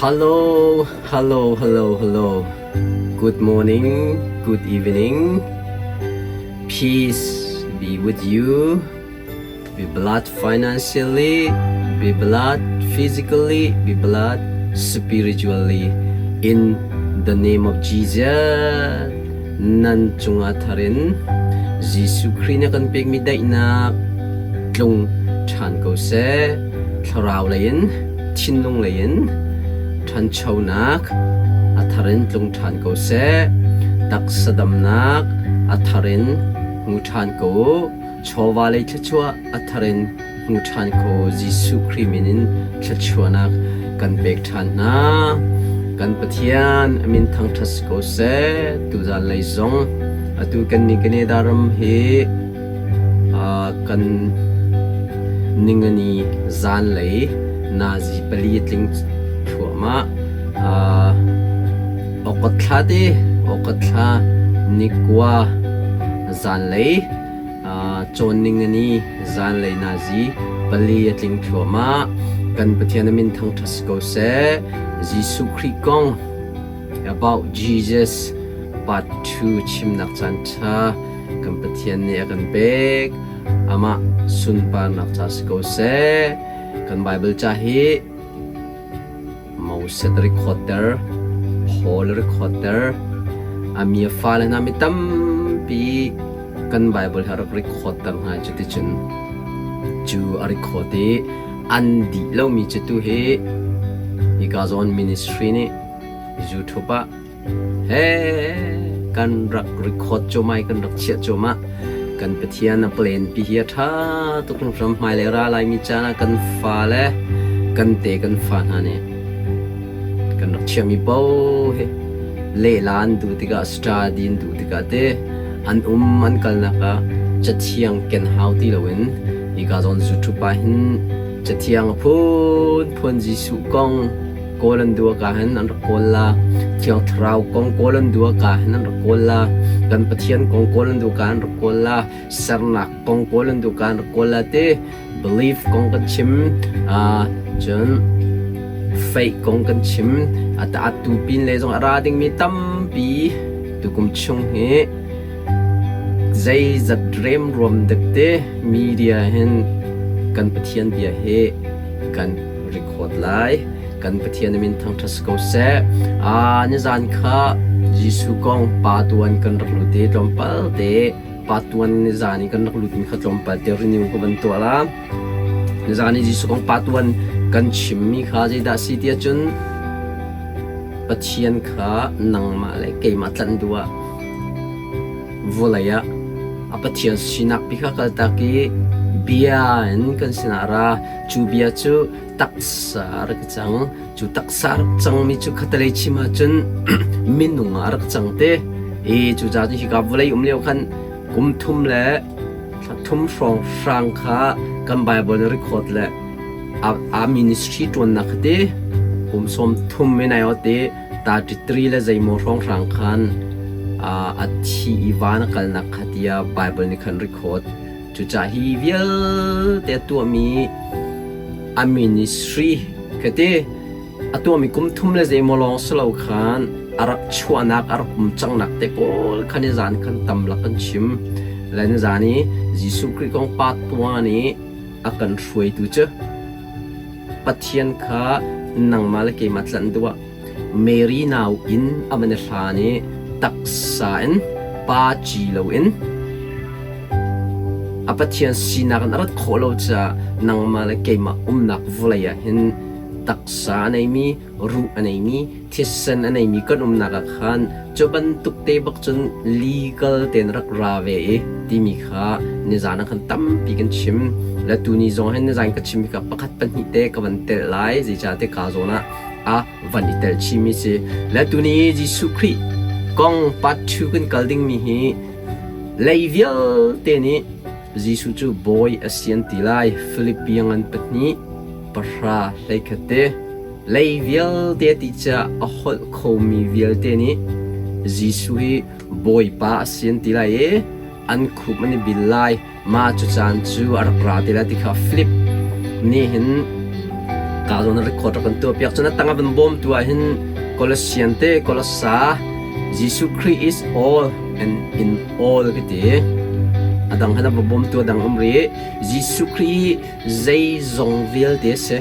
Hello, hello, hello, hello. Good morning, good evening. Peace be with you. Be blessed financially, be blessed physically, be blessed spiritually. In the name of Jesus, nan cungah tharin Jesuh Khrih nih a kan pekmi daihnak tlung ṭhan ko seh. Thlarau lei in, thinlung lei in ṭhanchonak a thar in tlung ṭhan ko seh. Taksa damnak a thar in hmu ṭhan ko u. Chawva lei thluachuah a thar in hmu ṭhan ko Jesuh Khrih min in thluachuahnak kan pek ṭhan hna. Kan Pathian a min thangṭhat si ko seh. Tuzan lei zong atu kan nih Canada ram hi kan ningani zanlei nazi pali a tling thluahmah. Awkot thla te, awkot thla nikua zanlei cawn ningani zanlei nazi pali a tling thluahmah. Kan Pathian a min thangṭhat si ko seh. Jesuh Khrih kong About Jesus Part 2 chimnak caan ṭha kan Pathian nih a kan pek. Amah sunparnak ca si ko seh. Kan Bible ca hi Moses recorder, Paul recorder, a mi a fale hna mi tampi kan Bible hi a rak recorder hna cuticun cu a record i an dih lomi cu tu hi hika zawn ministry nih YouTube ah he kan rak record cuahmah i kan rak chiah cuahmah. Kan Pathian a plan pi hi a ṭha tuk hringhran. Hmailei ra laimi caan ah kan fale kan te kan fa hna nih kan rak chiahmi paoh hi lehla an duh tikah study an duh tikah te an um an kalnak ah cathiang ken hau ti loin hika zawn YouTube ah hin cathiang a phunphun Jesuh kong kawl an duh ka hin an rak kawl la Thiang Thlarau kong kawl an duh ka hin an rak kawl la kan Pathian kong kawl an duh ka an rak kawl la sernak kong kawl an duh ka an rak kawl la ti belief kong kan chim cun faith kong kan chim atu pin le zong a ra dingmi tampi tukum chung hi zeizat remruam dek te media hin kan Pathian bia hi kan record lai. Kan Pathian min thangṭhat si ko seh. Nizan kha Jesuh kong pa tuan kan rak lut i tlawmpal te pa tuan nizan i kan rak lut mi kha tlawmpal te renew ka van tuah la. Nizan i Jesuh kong pa tuan kan chimmi kha zeidah si ti ahcun Pathian kha nangmah le keimah tlanh duh ah vawlei ah a Pathian sinak pi kha kaltak i bia in kan sinah ra. Cu bia cu taksa a rak cang. Cu taksa a rak cangmi cu khatalei chim ahcun minung ah a rak cang te. I cucaah cun hika vawlei um lio khan kum thum le thla thum hrawng hrang kha kan Bible in record le a ministry ṭuannak kha ti kum 30 in ai ot i 33 le zeimaw hrawnghrang khan a thi i van a kalnak kha tiah Bible nih khan record. Cucaah hi vialte a tuahmi a ministry kha ti a tuahmi kum thum le zeimaw lawng si lo khan a rak chuahnak a rak um cangnak te pawl khan nizan khan tam lak kan chim. Le nizan i Jesuh Khrih kong pa tuan i a kan hruaitu cu Pathian kha nangmah le keimah tlanh duh ah Mary nau inn a van i hlan i taksa in pa ci loin a Pathian sinak in a rat khawh lo caah nangmah le keimah umnak vawlei ah hin taksa a neimi, ruh a neimi, thisen a neimi kan umnak ah khan cu bantuk te bak cun legal tein rak ra ve i timi kha nizan ah khan tampi kan chim. Le tuni zong hin nizan ka chim hi kha pakhat pahnih te ka van telh lai zeicahtiah ka zawn ah a van i tel chihmi si. Le tuni Jesuh Khrih kong part 2 kan kal dingmi hi lei vialte nih Jesuh cu bawi a si an ti lai. Philippi ngan pahnih pahra hleikhat te. Lei vialte ti caah a holh khomi vialte nih Jesuh hi Bawipa a si an ti lai i an khup an i bil lai. Mah cu caan cu a rak ra ti lai ti kha Filip nih hin Ka zawn record rak kan tuah piak. Cun a tang a van bawmtu ah hin Colossian te Colossa Jesuh Khrih is all and in all ka ti. A dang han a va bawmtu a dang um rih. Jesuh Khrih hi zeizong vialte a si.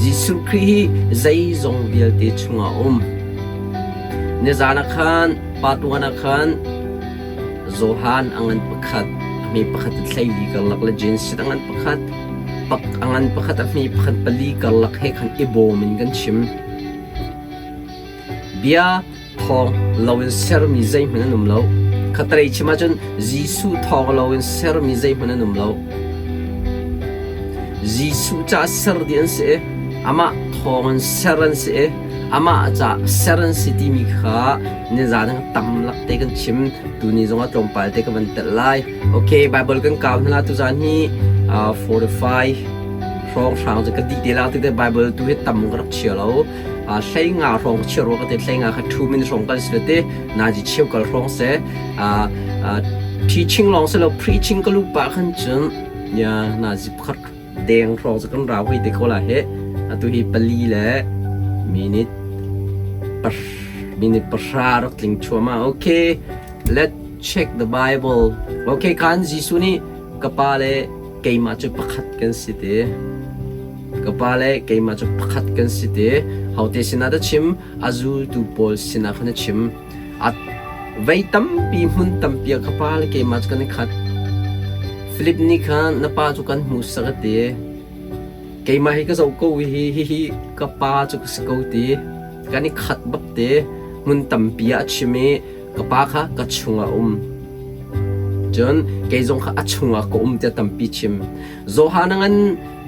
Jesuh Khrih hi zeizong vialte chungah a um. Nizan ah khan part 1 ah khan Johan a ngan pakhat, a hme pakhat in hleili karlak le Genesis a ngan pakhat, pak a ngan pakhat a hme pakhat pali karlak he khan i bawm in kan chim. Bia thawng loin sermi zeihmanh an um lo. Khatalei chim ahcun Jesuh thawng loin sermi zeihmanh an um lo. Jesuh caah ser dih an si i amah thawng in ser an si i amah caah ser an si timi kha nizan ah tam lak te kan chim. Tuni zongah tlawmpal te ka van telh lai. Okay, Bible kan kau hna la tuzan hi 45 hrawnghrang cu ka dih te la te Bible tu hi tam ka rak chia lo. Hlei nga hrawng chia rua ka te hlei nga kha 2 min hrawng kal si te naji cheu kal hrawng se teaching lawng se lo preaching ka lu pa khan cun ya nazi pakhat deng hrawng cu kan rau hoi te ko la he atu hi pali le minute minute pahra rak tling chuama. Okay, let's check the Bible. Okay, kan Jesuh nih ka pa le keimah cu pakhat kan si te. Ka pa le keimah cu pakhat kan si te. Hote sinah dah chim? A zultu pawl sinah khan a chim. A vei tampi hmun tampi ah ka pa le keimah cu kan i khat. Filip nih khan na pa cu kan hmuhsak a ti. Keimah hi ka zoh ko i hi hihi ka pa cu ka si ko ti. Kan i khat bak te. Hmun tampi ah a chim i ka pa kha ka chungah a um. Cun kei zong kha a chungah ka um tiah tampi chim. Johan a ngan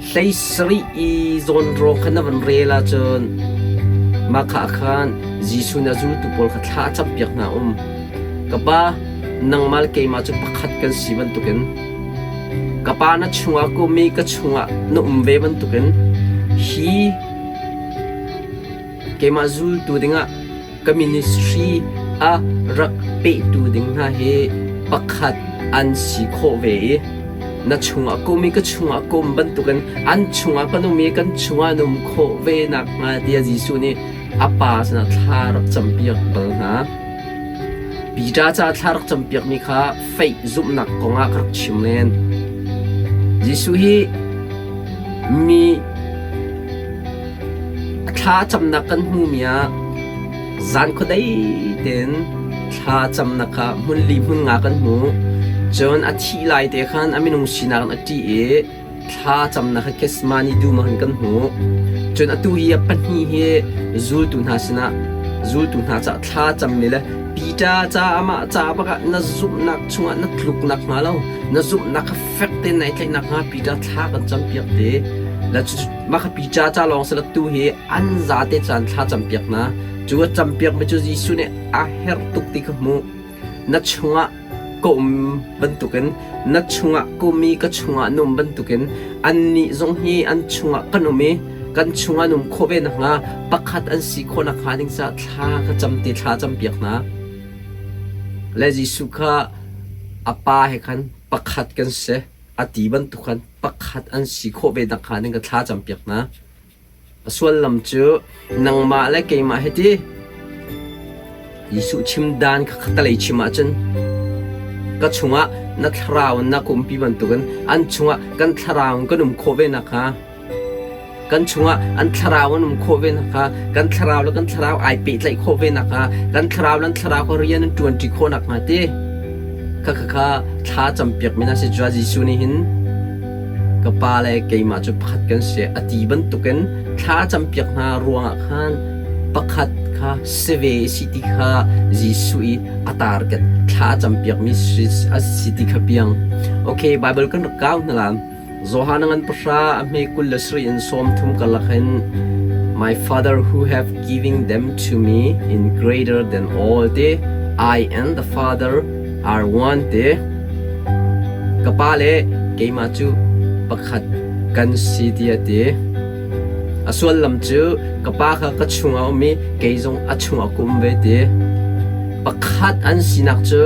hlei sarih i zawnrawng kha na van rel ahcun mah kha khan Jesuh nih a zultu pawl kha thla a campiak hna um. Ka pa, nangmah le keimah cu pakhat kan si bantukin ka pa na chungah ka um i ka chungah na um ve bantukin hi Keimah zultu dingah ka ministry a rak pehtu ding hna hi pakhat an si khawh ve i na chungah ka um i ka chungah ka um bantukin an chungah kan um i kan chungah an um khawh ve nakhnga tiah Jesuh nih a Pa sinah thla rak campiak bal hna. Peter caah thla rak campiakmi kha faith zumhnak kongah ka rak chim len. Jesuh hi mi A thla camnak kan hmuhmi ah zan khuadei tein thla camnak kha hmun li hmun nga kan hmu. Cun a thih lai te khan a minung sinak in a ṭih i thla camnak kha Gethsemane dum ah khan kan hmuh. Cun atu hi a pahnih hi zultu hna sinah zultu hna caah thla cammi le Peter ca amah ca bak ah na zumhnak chungah na tluk nakhnga lo na zumhnak kha fek tein nai tlaih nakhnga Peter thla kan campiak te. La Mah kha pica ca lawng si lo tu hi an zate caan thla campiak hna. Cu a campiakmi cu Jesuh nih a herh tuk ti kha hmuh. Na chungah ka um bantukin na chungah ka um i ka chungah na um bantukin annih zong hi an chungah kan um i kan chungah an um khawh ve nakhnga pakhat an si khawh nakhnga ding caah thla ka cam ti thla campiak hna. Le Jesuh kha a pa he khan pakhat kan si. A ti bantuk khan pakhat an si khawh ve nakhnga ding ka thla campiak hna. A sullam cu nangmah le keimah hi ti Jesuh chim dan kha khatalei chim ahcun ka chungah na thlarau in na ka umpi bantukin an chungah kan thlarau in kan um khawh ve nakhnga Kan chungah an thlarau an um khawh ve nakhnga, kan thlarau le kan thlarau ai pehtlaih khawh ve nakhnga, kan thlarau le an thlarau kha rian an ṭuanṭi khawh nakhnga ti kha kha kha thla campiak mi hna si. Cuah Jesuh nih hin ka Pa le keimah cu pakhat kan si a ti bantukin thla campiak hna ruangah khan pakhat kha si ve si ti kha Jesuh i a target thla campiak mi a si ti kha piang. Okay, Bible kan rak kau hna la. Johan a ngan pahra a hme 27 in 30 karlak hin My Father who have given them to me in greater than all te I and the Father are one te ka pa le keimah cu pakhat kan si ti a ti. A sullam cu ka pa kha ka chungah a um i kei zong a chungah ka um ve ti. Pakhat an sinak cu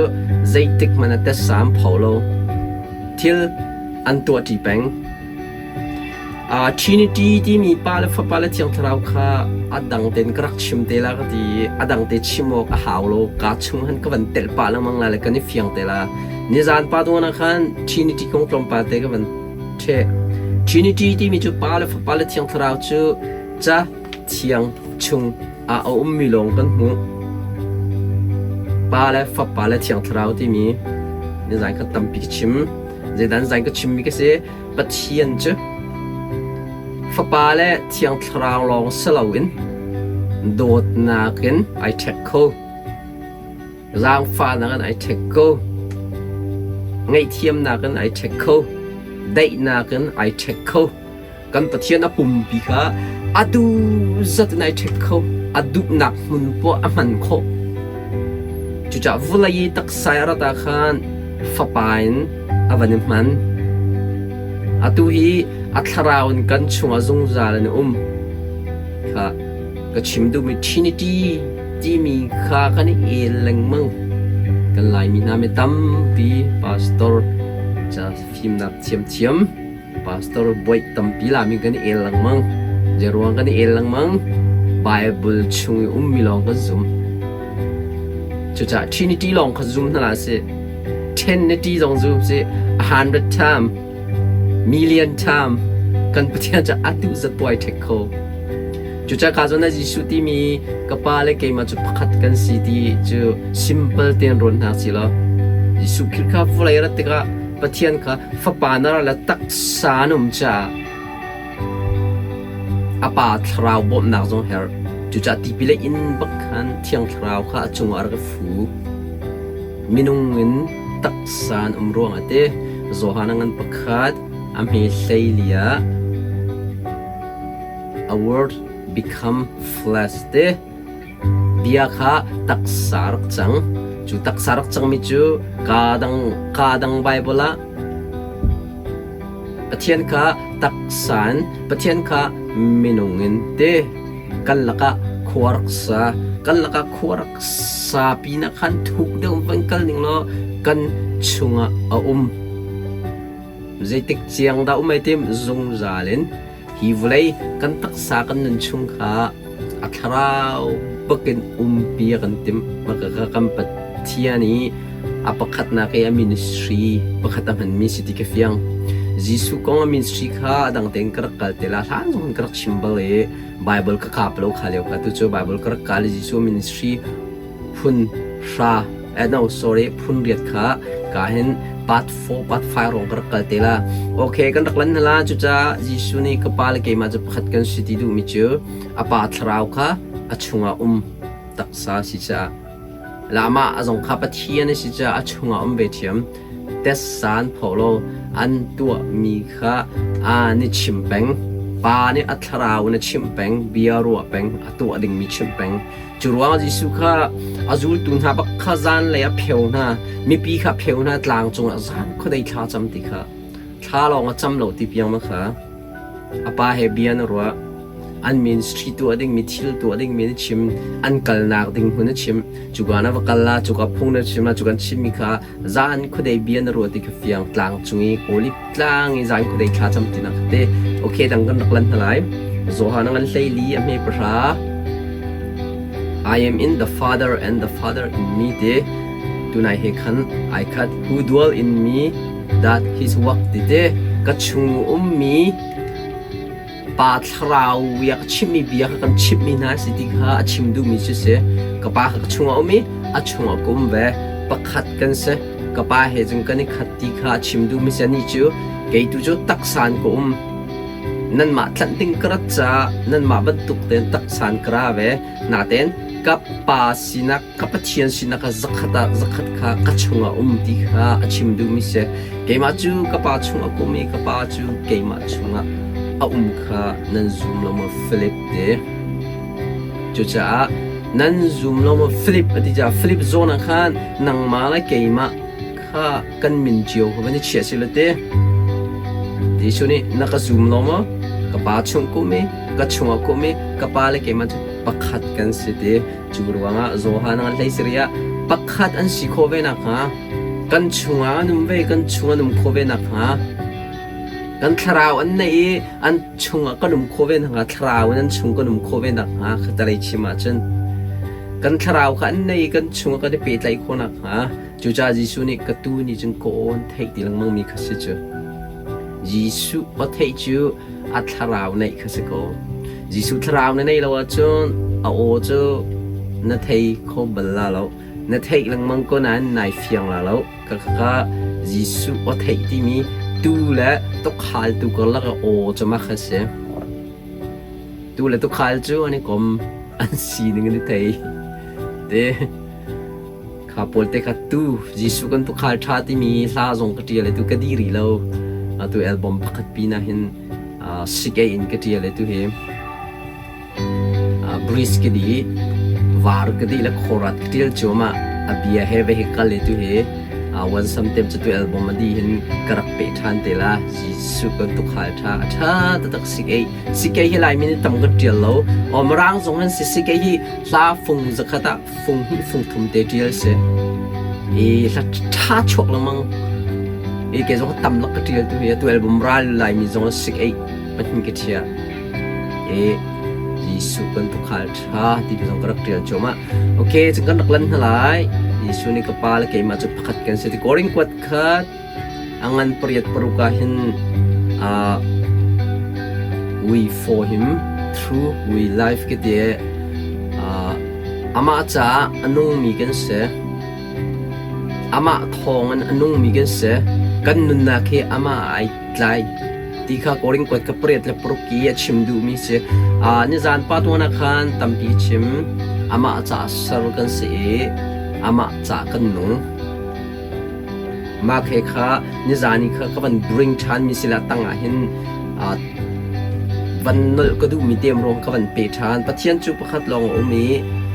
zeitik hmanh ah tetsam pho lo. Thil an tuahṭi peng. Trinity timi Pa le Fapa le Thiang Thlarau kha a dang tein ka rak chim te la ka ti i a dang te chim awk a hau lo. Kaa chung han ka van telh pah lengmang lai le kan i fiang te la. Nizan pa tuan ah khan Trinity kong tlawmpal te ka van ṭheh. Trinity timi cu Pa le Fapa le Thiang Thlarau cu ca thiang chung ah a ummi lawng kan hmuh. Pa le Fapa le Thiang Thlarau timi nizan kha tampi ka chim. Zeidan zan ka chimmi ka si. Pathian cu Fapa le Thiang Thlarau lawng si loin dawtnak in ai ṭhek kho. Zaangfahnak in ai ṭhek ko. Ngaihthiamnak in ai ṭhek kho. Daihnak in ai ṭhek kho. Kan Pathian a pumpi kha a duh zat in ai ṭhek kho. A duhnak hmun poah a hman khawh. Cucaah vawlei i taksa i a rat ah khan Fapa in a van i hman. Atu hi a thlarau in kan chungah zungzal in a um. Kha ka chim duhmi Trinity timi kha kan i el lengmang. Kan Laimi hna mi tampi pastor ca fimnak thiamthiam pastor bawi tampi lami kan i el lengmang. Zeiruang kan i el lengmang? Bible chung i ummi lawng kan zum. Cucaah Trinity lawng kha zum hna hlah sih. Trinity zong zum sih. 100 time, million time kan Pathian cu atu zat puai ṭhek kho. Cucaah ka zawn ah Jesuh timi ka pa le keimah cu pakhat kan si ti cu simple tein ruat hna si law Jesuh Khrih kha vawlei rat tikah Pathian kha Fapa na ral le taksa an um caah a Pa Thlarau bawmhnak zong herh. Cucaah tipil a inn bak khan Thiang Thlarau kha a cungah a rak i fu. Minung in taksa an um ruangah te Johan a ngan pakhat a hme hleili ah A word become flesh te bia kha taksa rak cang. Cu taksa rak cangmi cu kaa dang kaa dang Bible ah Pathian kha taksa in Pathian kha minung in te kan lakah khua rak sa kan lakah khua rak sa pinah khan thuk deuh van kal ning law kan chungah a um. Zeitik ciang dah um ai tim zungzal in hi vawlei kan taksa kan nun chung kha a thlarau bakin umpi a kan timh. Maka kan Pathian i a pakhatnak i a ministry pakhat a hmanmi si ti ka fiang. Jesuh kong a ministry kha a dang tein ka rak kal te la hlan zong ka rak chim bal i Bible ka kap lo kha lio kha tu cu Bible ka rak kal i Jesuh ministry phun hra eh no sorry phun riat kha ka hin part 4 part 5 rong ka rak kal te la okay kan rak lan hna la cucaah Jesuh nih ka pa le keimah cu pakhat kan si ti duhmi cu a pa thlarau kha a chungah um taksa si caah la amah a zong kha Pathian a si caah a chungah um ve ṭhiam Tessa an pho lo an tuahmi kha aa ni chim peng pa nih a thlarau in a chimh peng bia ruah peng a tuah dingmi chimh peng Cu ruangah Jesuh kha a zultu hna bak kha zanlei a pheu hna, mipi kha a pheu hna tlang cungah zan khuadei thla cam ti kha thla lawng a cam lo ti piang ma kha a pa he bia na ruah an ministry tuah dingmi thil tuah dingmi na chim an kalnak ding hmun na chim cuka na va kal la cuka phung na chim la cuka chimmi kha zan khuadei bia na ruah ti kha fiang tlang cung i Olive tlang i zan khuadei thla cam ti nak te okay dang kan rak lan hna lai Johan ngan hleili a hme pahra I am in the Father and the Father in me te tunai he khan ai khat who dwell in me that his work ti te ka chung ummi Pa thlarau i a ka chimhmi bia kha kan chimhmi hna a si ti kha a chim duhmi cu si. Ka pa kha ka chungah a um i a chungah ka um ve. Pakhat kan si. Ka pa he cun kan i khat ti kha a chim duhmi si. Anih cu kei tu cu taksa in ka um. Nanmah tlanh ding ka rat caah nanmah bantuk tein taksa in ka ra ve. Natein ka pa sinak ka Pathian sinak ah zakhat ah zakhat kha ka chungah um ti kha a chim duhmi si. Keimah cu ka Pa chungah ka um i ka Pa cu keimah chungah a um kha nan zum lo maw Filip te? Cucaah nan zum lo maw Filip a ti caah Filip zawn ah khan nangmah le keimah kha kan min cio kha van i chiah si la te. Jesuh nih na ka zum lo maw? Ka Pa chung ka um i ka chungah ka um i ka Pa le keimah cu pakhat kan si ti. Cu ruangah Johan an hlei siri ah pakhat an si khawh ve nakhnga kan chungah an um ve kan chung an um khawh ve nakhnga. Kan thlarau an neih i an chungah kan um khawh ve nakhnga thlarau in an chung kan um khawh ve nakhnga khatalei chim ahcun kan thlarau kha an nei i kan chungah kan i pehtlaih khawh nakhnga cucaah Jesuh nih ka tuu nih cun ka aw an theih ti lengmang mi kha si cu. Jesuh aw theih cu a thlarau neih kha si ko. Jesuh thlarau na neih lo ahcun a aw cu na thei kho bal la lo. Na theih lengmang ko nain nai fiang la lo. Khakha Jesuh aw theih timi tuu le tuukhal tu karlak ah aw cu mah kha si. Tuu le tuukhal cu an i kom, an sining an i thei. Te kha pawl te kha tuu Jesuh kan tuukhal ṭha timi hla zong ka ṭial i tu ka di rih lo. Atu album pakhat pinah hin sikei in ka ṭial i tu hi. Bridge ka dih, var ka dih le khuarat ka ṭial cuahmah. A bia he ve hi kal i tuhi one samtem cu tu album a dih hin ka rak peh ṭhan te la. Jesuh kan tukhal ṭha a ṭha taktak sikei. Sikei hi Laimi nih tam kan ṭial lo. Aw Mirang zong an si sikei hi hla fung zakhat ah fung hnih fung thum te ṭial si. I hla ṭha chuak lengmang. I kei zong tam lak ka ṭial tu hi atu album ral Laimi zong sikei pahnih ka ṭhiah. I Jesuh kan tukhal ṭha ti zong ka rak ṭial cuahmah. Okay, cun kan rak lan hna lai. Jesuh nih ka pa le keimah cu pakhat kan si ti. Korin kuat khat a ngan pariat paruk ah hin we for him through we life ka ti uh, amah caah a nungmi kan si. Amah thawng in a nungmi kan si. Kan nunnak hi amah ai tlai ti kha Korin kuat ka pariat le paruk i a chim duhmi si. Nizan pa tuan ah khan tampi chim. Amah caah ser kan si i amah caah kan nung. Mah khe kha nizan i kha ka van bring ṭhan mi si la tang ah hin van nolh ka duhmi tem ruang ka van pe ṭhan. Pathian cu pakhat lawng a um i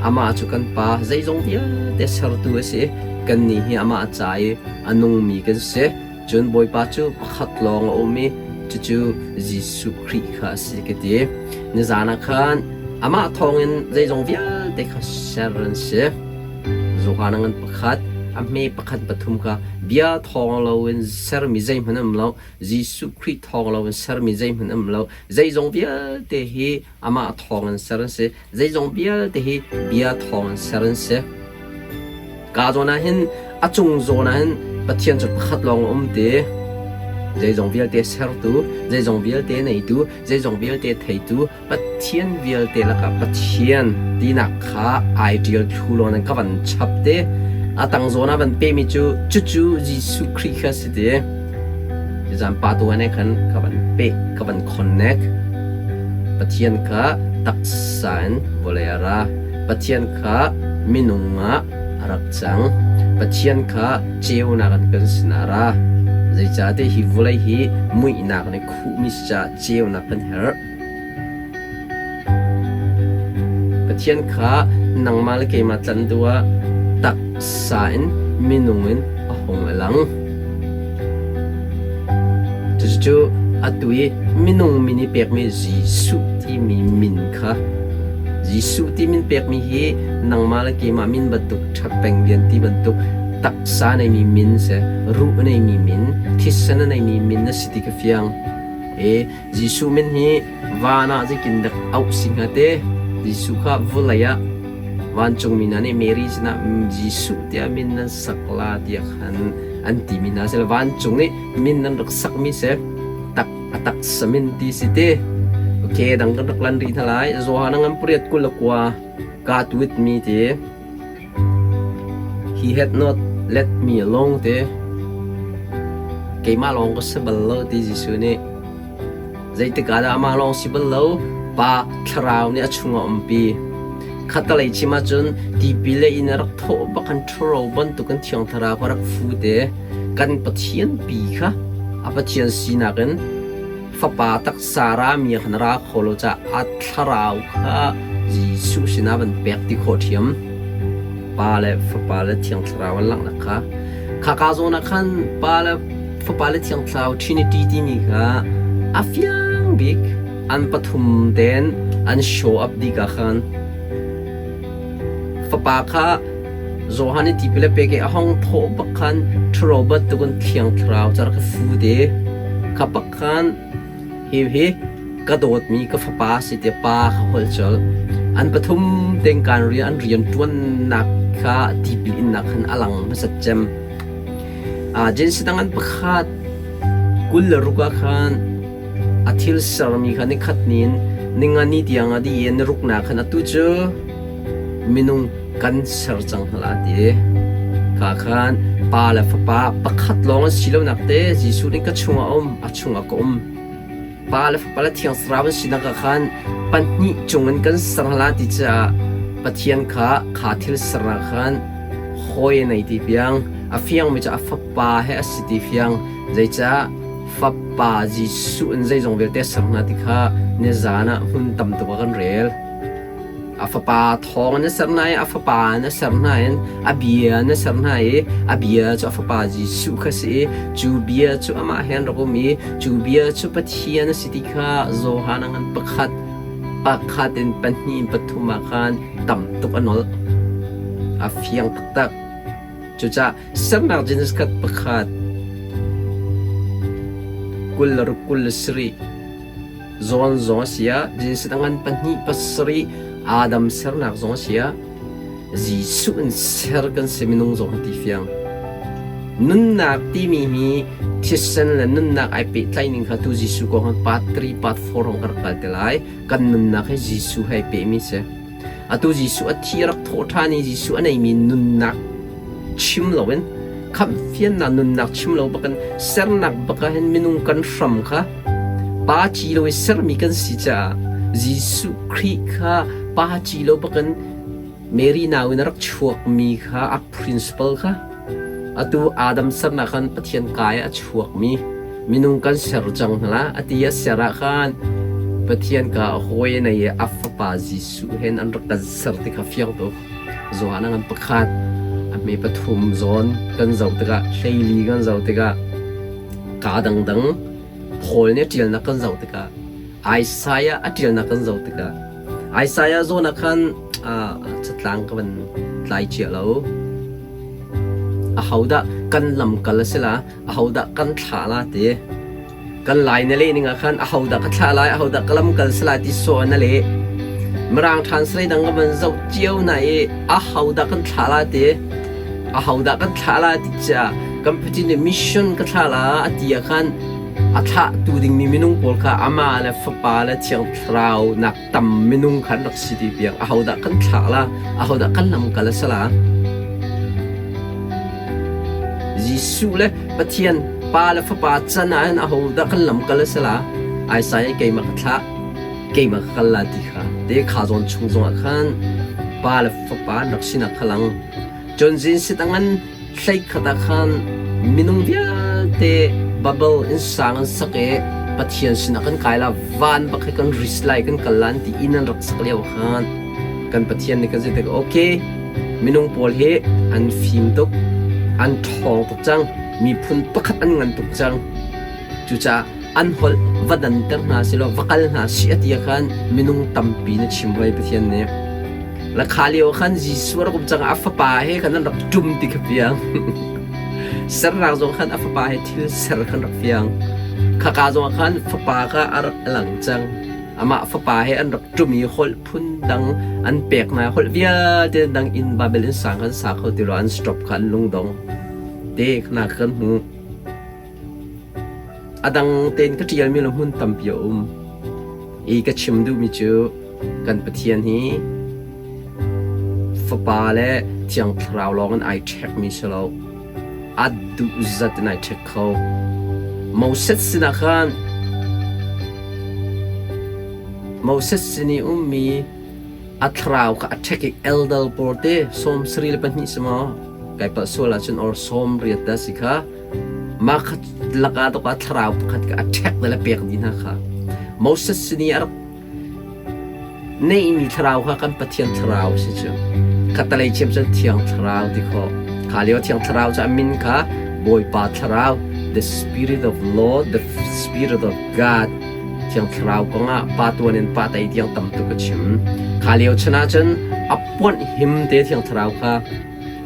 amah cu kan Pa zeizong vialte sertu a si. Kannih hi amah ca i a nungmi kan si. Cun Bawipa cu pakhat lawng a um i cucu Jesuh Khrih kha a si ka ti. Nizan ah khan amah thawngin zeizong vialte kha ser an si. Johan a ngan pakhat, a hme pakhat pathum kha bia thawng loin sermi zeihmanh an um lo. Jesuh Khrih thawng loin sermi zeihmanh an um lo. Zeizong vialte hi amah thawngin ser an si. Zeizong vialte hi bia thawngin ser an si. Ka zawn ah hin a cung zawn ah hin Pathian cu pakhat lawng a um ti. Zeizong vialte sertu, zeizong vialte neitu, zeizong vialte theitu, Pathian vialte lakah Pathian tinak kha ai ṭial thlu law nan ka van chap te. A tang zawn ah van pemi cu cucu Jesuh Khrih kha si ti. Zan pa tu ane khan ka van pe, ka van connect. Pathian kha taksa in vawlei a ra. Pathian kha minung ah a rak cang. Pathian kha ceunak in kan sinah a ra. Zeicahtiah hi vawlei hi muihnak nih khuhmi si caah ceunak kan herh. Pathian kha nangmah le keimah tlanh duh ah taksa in minung in a hung a lang. Cucu atu i minung min i pekmi Jesuh timi min kha Jesuh ti min pekmi hi nangmah le keimah min bantuk ṭhapeng lian ti bantuk taksa neimi min si, ruh neimi min, thisen a neimi min na si ti ka fiang. E Jesuh min hi van ah zeitin dak auh si hnga te? Jesuh kha vawlei ah vancungmi hna nih Mary sinah Jesuh tiah min nan sak la tiah khan an timi hna sila vancung nih min nan rak sakmi si tak a taksa min ti si te. Okay, dang kan rak lan rih hna lai. Johan ngan pariat 29 God with me ti. He had not let me alone te. Keimah lawng ka si bal lo ti Jesuh nih. Zeitik ah dah amah lawng si bal lo, Pa Thlarau nih a chungah umpi. Khattalei chim ahcun tipil le inn a rak thawh bak kan ṭhuro bantukin Thiang Thlarau kha rak fu te. Kan Pathian pi kha a Pathian sinak in Fapa taksa rami khan ra kho lo caah a thlarau kha Jesuh sinah van pek ti khawh ṭhiam. Pa le Fapa le Thiang Thlarau an langhnak kha. Khaka zawn ah khan Pa le Fapa le Thiang Thlarau Trinity timi kha a fiang bik an pathum tein an show up dih ka khan. Fapa kha Johan i tipil a pek i a hong thawh bak khan ṭhuro bantukin Thiang Thlarau cu a rak i fu te. Kha bak khan hi hi ka dawtmi ka fapa si tiah pa kha holh colh. An pathum tein kan rian an rian ṭuannak kha tipil innak khan a lang hmasat cem. Jensi dang an pakhat 26 ah khan a thil sermi kha nikhat ni in ninga ni tiang a dih i ni ruknak khan atu cu minung kan ser cang hna la ti. Kha khan pa le fapa pakhat lawng an si lonak te Jesuh nih ka chungah a um, a chungah ka um. Pa le Fapa le Thiang Thlarau an sinak ah khan pahnih cungin kan ser hna ti caah Pathian kha kha thil sernak khan hawi a nei ti piang a fiangmi cu a Fapa he a si ti fiang zeicah Fapa Jesuh in zeizong vialte a ser hna ti kha nizan ah hmun tam tuk ah kan rel. A fapa thawng in a ser hna i a fapa in a ser hna in a bia in a ser hna i a bia cu a fapa Jesuh kha si i cu bia cu amah he an rak um i cu bia cu Pathian a si ti kha Johan a ngan pakhat pakhat in pahnih in pathum ah khan tam tuk a nolh. A fiang taktak. Cucaah sernak Genesis khat pakhat 26 27 Zawn zong a si ah, Genesis a ngan pahnih pasarih Adam sernak zong a si ah, Jesuh in ser kan si minung zong ti fiang. Nunnak timi hi thisen le nunnak ai pehtlaih ning kha tu Jesuh kong han part 3 part 4 hong ka rak kal te lai. Kan nunnak hi Jesuh he pehmi si. Atu Jesuh a thi a rak thawh ṭhan i Jesuh a neimi nunnak chim loin khamhfiannak nunnak chim lo bakin sernak bak ah hin minung kan hram kha pa ci lo i sermi kan si caah Jesuh Khrih kha pa ci lo bakin Mary nau in a rak chuakmi kha a principle kha Atu Adam sernak khan Pathian kai a chuakmi minung kan ser cang hna la ati a ser ah khan Pathian ka hawi nei i a fapa Jesuh hen an rak kan ser ti kha fiang tuk. Johan a ngan pakhat a hme pathum zawn kan zoh tikah hleili kan zoh tikah kaa dangdang Paul nih a ṭialnak kan zoh tikah Isaiah a ṭialnak kan zoh tikah Isaiah zawn ah khan catlang ka van tlai cia lo. Ahodah kan lamkal a si la, ahodah kan thlah la ti. Kan lai na leh ning ah khan ahodah ka thlah lai, ahodah ka lamkal si lai ti saw na leh. Mirang translate dang ka van zoh cio na i ahodah kan thlah la ti. Ahodah kan thlah la ti cia kan Pathian nih mission ka thlah la a ti ah khan a thlahtu dingmi minung pawl kha amah le Fapa le Thiang Thlarau nak tam minung kha an rak si ti piang ahodah kan thlah la ahodah kan lamkal a si la Jesuh le Pathian Pa le Fapa can ah hin ahodah kan lamkal a si la Isaiah keimah ka thlah keimah ka kal la ti kha te kha zawn chung zongah khan Pa le Fapa an rak sinak kha lang Cun zin sitangan hleikhat ah khan minung vialte bubble in sang an sak i Pathian sinah kan kai la van bak hi kan ris lai kan kal lan ti inn an rak sak lio khan kan Pathian nih kan si tik okay minung pawl hi an fim tuk an ṭhawng tuk cang miphun pakhat an ngan tuk cang cucaah an holh va danter hna silaw va kal hna si a ti ah khan minung tampi na chim hoi Pathian nih La kha lio khan Jesuh a rak um cang a fapa he khan an rak ṭum ti kha fiang. Sernak zong khan a fapa he thil ser khan rak fiang. Khaka zong ah khan fapa kha a rak lang cang. Amah fapa he an rak ṭum i holh phun dang an pek hna holh vialte dang in Babel in sang kan sa kho ti lo an stop kha an lungdong. Te khana kan hmu. A dang tein ka ṭialmi lo hmun tampi a um. I ka chim duhmi cu kan Pathian hi Fapa le Thiang Thlarau lawng in ai ṭhekmi si lo. A duh zat in ai ṭhek kho. Moses sinah khan Moses sin i ummi a thlarau kha a ṭhek i eldal pawl te 72 si maw kai palh sual ahcun or 80 dah si kha Mah kha lakah tuk ah thlarau pakhat kha a ṭhek le pek dih hna kha. Moses sin i a rak neihmi thlarau kha kan Pathian thlarau a si cu. Khattalei chiam cun Thiang Thlarau ti khawh. Kha lio Thiang Thlarau cu a min kha Bawipa Thlarau, the Spirit of Lord, the Spirit of God. Thiang Thlarau kongah pa tuan in pa tei tiang tam tuk a chim. Kha lio chan ah cun a puanh him te Thiang Thlarau kha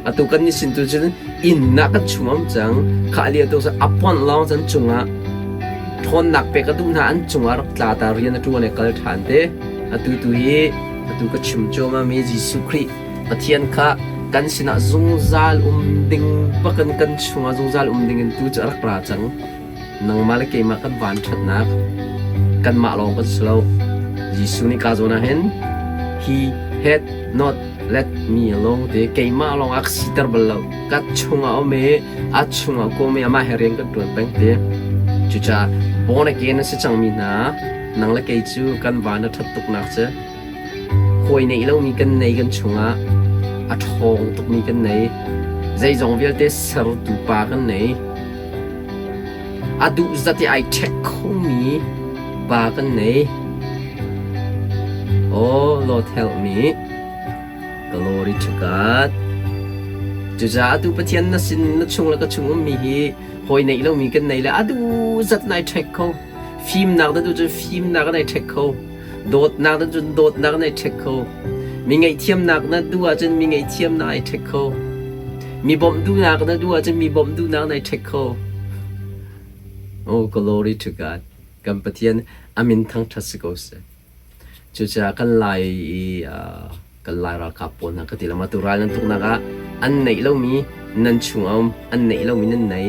Atu kan ni sin tu cun inn ah kan chung am cang. Kha lio tu a pon lawng cun cungah Ṭhawnnak pek a duh hna an cungah rak tla ta rian a ṭuan i kal ṭhan te. Atu tu hi atu ka chim cuahmahmi Jesuh Khrih Pathian kha kan sinah zungzal um ding bakin kan chungah zungzal um dingin tu cu a rak ra cang. Nangmah le keimah kan van ṭhatnak kanmah lawng kan si lo. Jesuh nih ka zawn ah hin he had not let me alone te keimah lawng a ka siter bal lo. Ka chungah um i a chungah kawm i amah he rian kan ṭuan peng ti. Cucaah born again a si cangmi hna nang le kei cu kan van a ṭhat tuknak cu hawi neih lomi kan nei kan chungah a ṭhawng tukmi kan nei. Zeizong vialte sertu pa kan nei. A duh zat i ai ṭhek khomi pa kan nei. Oh, Lord help me. Glory to God. Cucaah atu Pathian na sin na chung le ka chung ummi hi hawi neih lomi kan nei le a duh zat nai ṭhek kho. Fimnak na duh cun fimnak nai ṭhek kho. Dawtnak na cun dawtnak nai ṭhek kho. Mi ngaihthiamnak na duh ahcun mi ngaihthiamnak ai ṭhek kho. Mi bawmh duhnak na duh ahcun mi bawmh duhnak nai ṭhek kho. Oh, glory to God. Kan Pathian a min thangṭhat si ko seh. Cucaah kan Lai i kan Lai ralkap pawl hna ka ti lo atu ral nan tuknak ah an neih lomi nan chung a um, an neih lomi nan nei.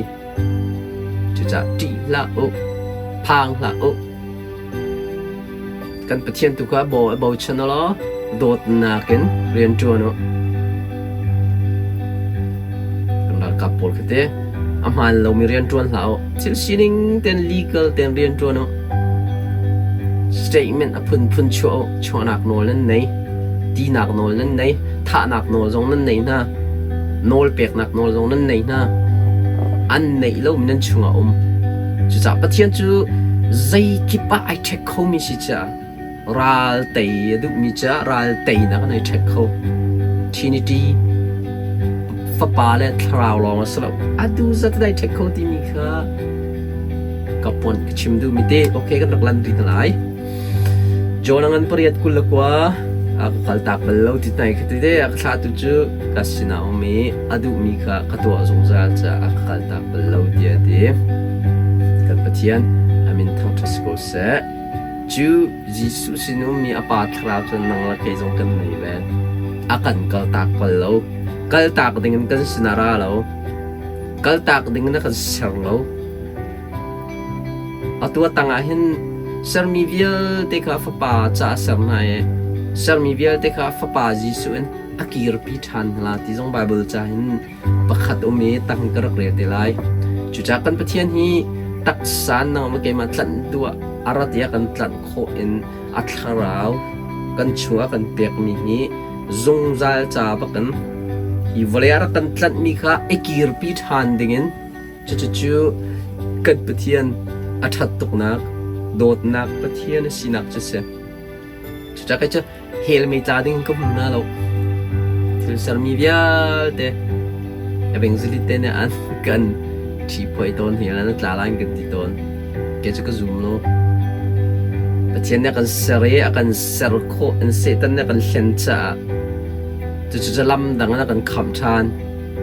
Cucaah ṭih hlah u, phang hlah u. Kan Pathian tu kha bo bochan u law dawtnak in rian ṭuan u. Kan ralkap pawl kha te a hmaan lomi rian ṭuan hlah u. Thil sining ten legal ten rian ṭuan u. Statement a phunphun chuah u. Chuahnak nawl nan nei. Tinak nawl nan nei. Thahnak nawl zong nan nei hna. Nawl peknak nawl zong nan nei hna. An neih lomi nan chungah um. Cucaah Pathian cu zeikip ah ai ṭhek khomi si caah ral tei a duhmi caah ral teinak an ai ṭhek kho. Trinity Fapa le Thlarau lawng a si lo. Atu zat in ai ṭhek kho timi kha ka pon ka chim duhmi te okay kan rak lan rih hna lai. John a ngan 8:29 a ka kaltak bal lo ti nai kha ti te a ka thlahtu cu ka sinah um i a duhmi kha ka tuah zungzal caah a ka kaltak bal lo tiah a ti. Kan Pathian a min thangṭhat si ko seh. Cu Jesuh sin ummi a Pa Thlarau cu nang le kei zong kan nei ve. A kan kaltak bal lo. Kaltak dingin kan sinah ra lo. Kaltak dingin a kan ser lo. Atu a tangah hin sermi vialte kha Fapa caah a ser hna i sermi vialte kha Fapa Jesuh in a kirpi ṭhan hna ti zong Baibal ca hin pakhat um i tang ka rak rel te lai. Cucaah kan Pathian hi taksa nangmah keimah tlanh duh ah a rat i a kan tlanh khawh in a thlarau kan chungah kan pekmi hi zungzal ca bakin hi vawlei ah rak kan tlanhmi kha i kirpi ṭhan dingin cucu kan Pathian a ṭhat tuknak dawtnak Pathian a sinak cu a si. Cucaah kei cu hell mei tla ding ka hmu na lo. Thil sermi vialte evangelist te nih an kan ṭhiphuai tawn hi an tla lai kan ti tawn. Kei cu ka zum lo. Pathian nih a kan ser i a kan ser khawh in Satan nih a kan hlen caah cucu cu lam dang in a kan khamh ṭhan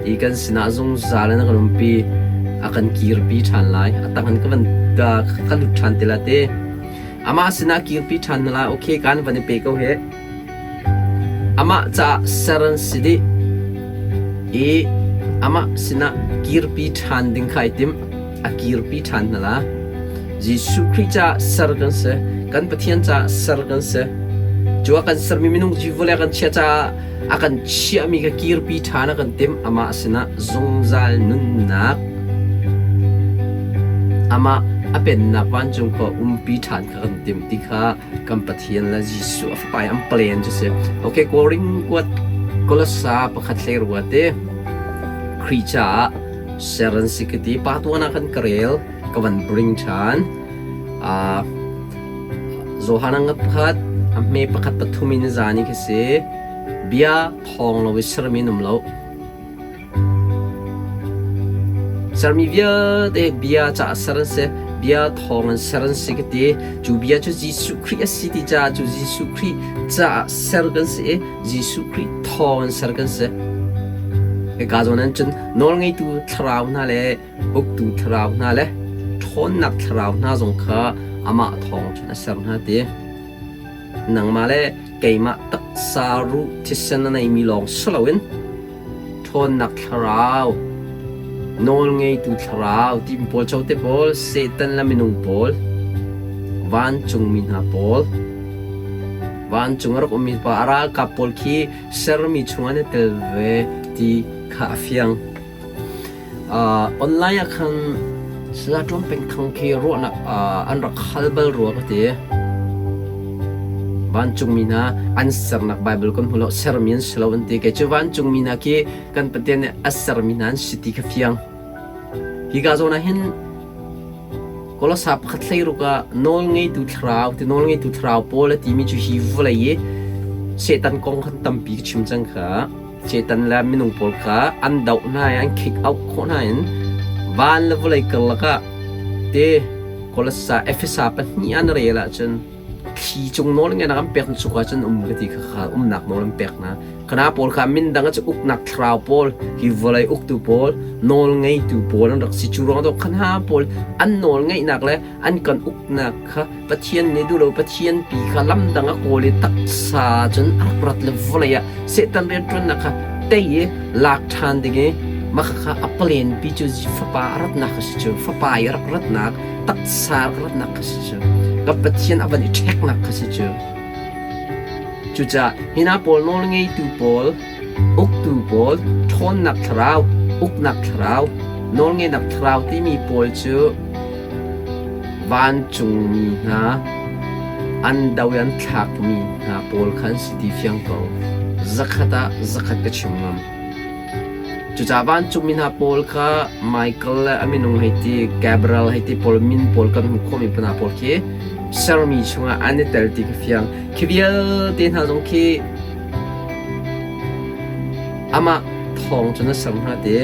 i kan sinah zungzal in a kan umpi a kan kirpi ṭhan lai. A tang in ka van ka lut ṭhan ti la te. Amah sinah kirpi ṭhan hna lai. Okay, kan van i pe ko hih. Amah caah ser an si dih i amah sinah kirpi ṭhan ding kha ai tim. A kirpi ṭhan hna la. Jesuh Khrih caah ser kan si. Kan Pathian caah ser kan si. Cu a kan sermi minung vawlei a kan chiah caah a kan chiahmi kha kirpi ṭhan a kan timh. Amah sinah zungzal nunnak amah a pennak vancung khua umpi ṭhan kha kan timh ti kha kan Pathian le Jesuh a Fapa i an plan cu si. Okay, Korin kuat Kolosa pakhat hlei rua te Khrih caah ser an si ka ti. Pa tuan ah kan ka rel, ka van bring ṭhan. Johan a ngat pakhat, a hme pakhat pathum in zan i khi si. Bia thawng lo i sermi an um lo. Sermi vialte bia caah ser an si, bia thawng in ser an si ka ti. Cu bia cu Jesuh Khrih a si ti caah cu Jesuh Khrih caah ser kan si i Jesuh Khrih thawng in ser kan si. Hika zawn ah cun nawlngeitu thlarau hna le uktu thlarau hna le ṭhawn. ṭhawnnak thlarau hna zong kha amah thawng cun a ser hna ti. Nangmah le keimah taksa ruh thisen a neimi lawng si loin ṭhawnnak thlarau, nawlngeitu thlarau timi pawl cote pawl, Satan le minung pawl, vancungmi hna pawl, vancung a rak ummi pa a ralkap pawl khi sermi chungah an i tel ve ti kha a fiang. Online ah khan Saya Ṭuan Peng Thang khi ruahnak an rak hal bal rua ka ti. Vancungmi hna an sernak Baibal kan hmu lo, sermi an si lo an ti. Kei cu vancungmi hna khi kan Pathian nih a sermi hna an si ti kha fiang. Hika zawn ah hin Kolosa pakhat hleiruk ah nawlngeitu thlarau ti nawlngeitu thlarau pawl a timi cu hi vawlei i Satan kong khan tampi ka chim cang kha. Satan le minung pawl kha an doh hna i an kick out khawh hna in van le vawlei karlak ah te Kolosa Efesa pahnih an rel ahcun thli cung nawl ngenak an pek cu cun um ka ti kha kha umnak nawl an pek hna. Kana pawl kha min dang cu uknak thlarau pawl hi vawlei uktu pawl nawl ngeitu pawl an rak si cu ruang dawh khan ha pawl an nawl ngeihnak le an kan uknak kha Pathian nih duh lo Pathian pi kha lam dang a kawl i taksa cun a rak rat le vawlei ah Satan rianṭuannak kha tei i lak ṭhan ding i mah kha a palen pi cu fapa a ratnak a si cu fapa i a rak ratnak taksa a rak ratnak kha si cu ka Pathian a van i ṭheknak kha si cu. Cucaah hi hna pawl nawlngeitu pawl, uktu pawl, ṭhawnnak thlarau, uknak thlarau, nawlngeihnak thlarau timi pawl cu vancungmi hna an do i an thlakmi hna pawl kha an si ti fiang ko. Zakhat ah zakhat ka chim ngam. Cucaah vancungmi hna pawl kha Michael le a minung hei ti, Gabriel hei ti pawl min pawl kan hmuh khawhmi hna pawl khi sermi chungah an i tel ti ka fiang. Khi vialte hna zong khi amah thawng cun a ser hna te.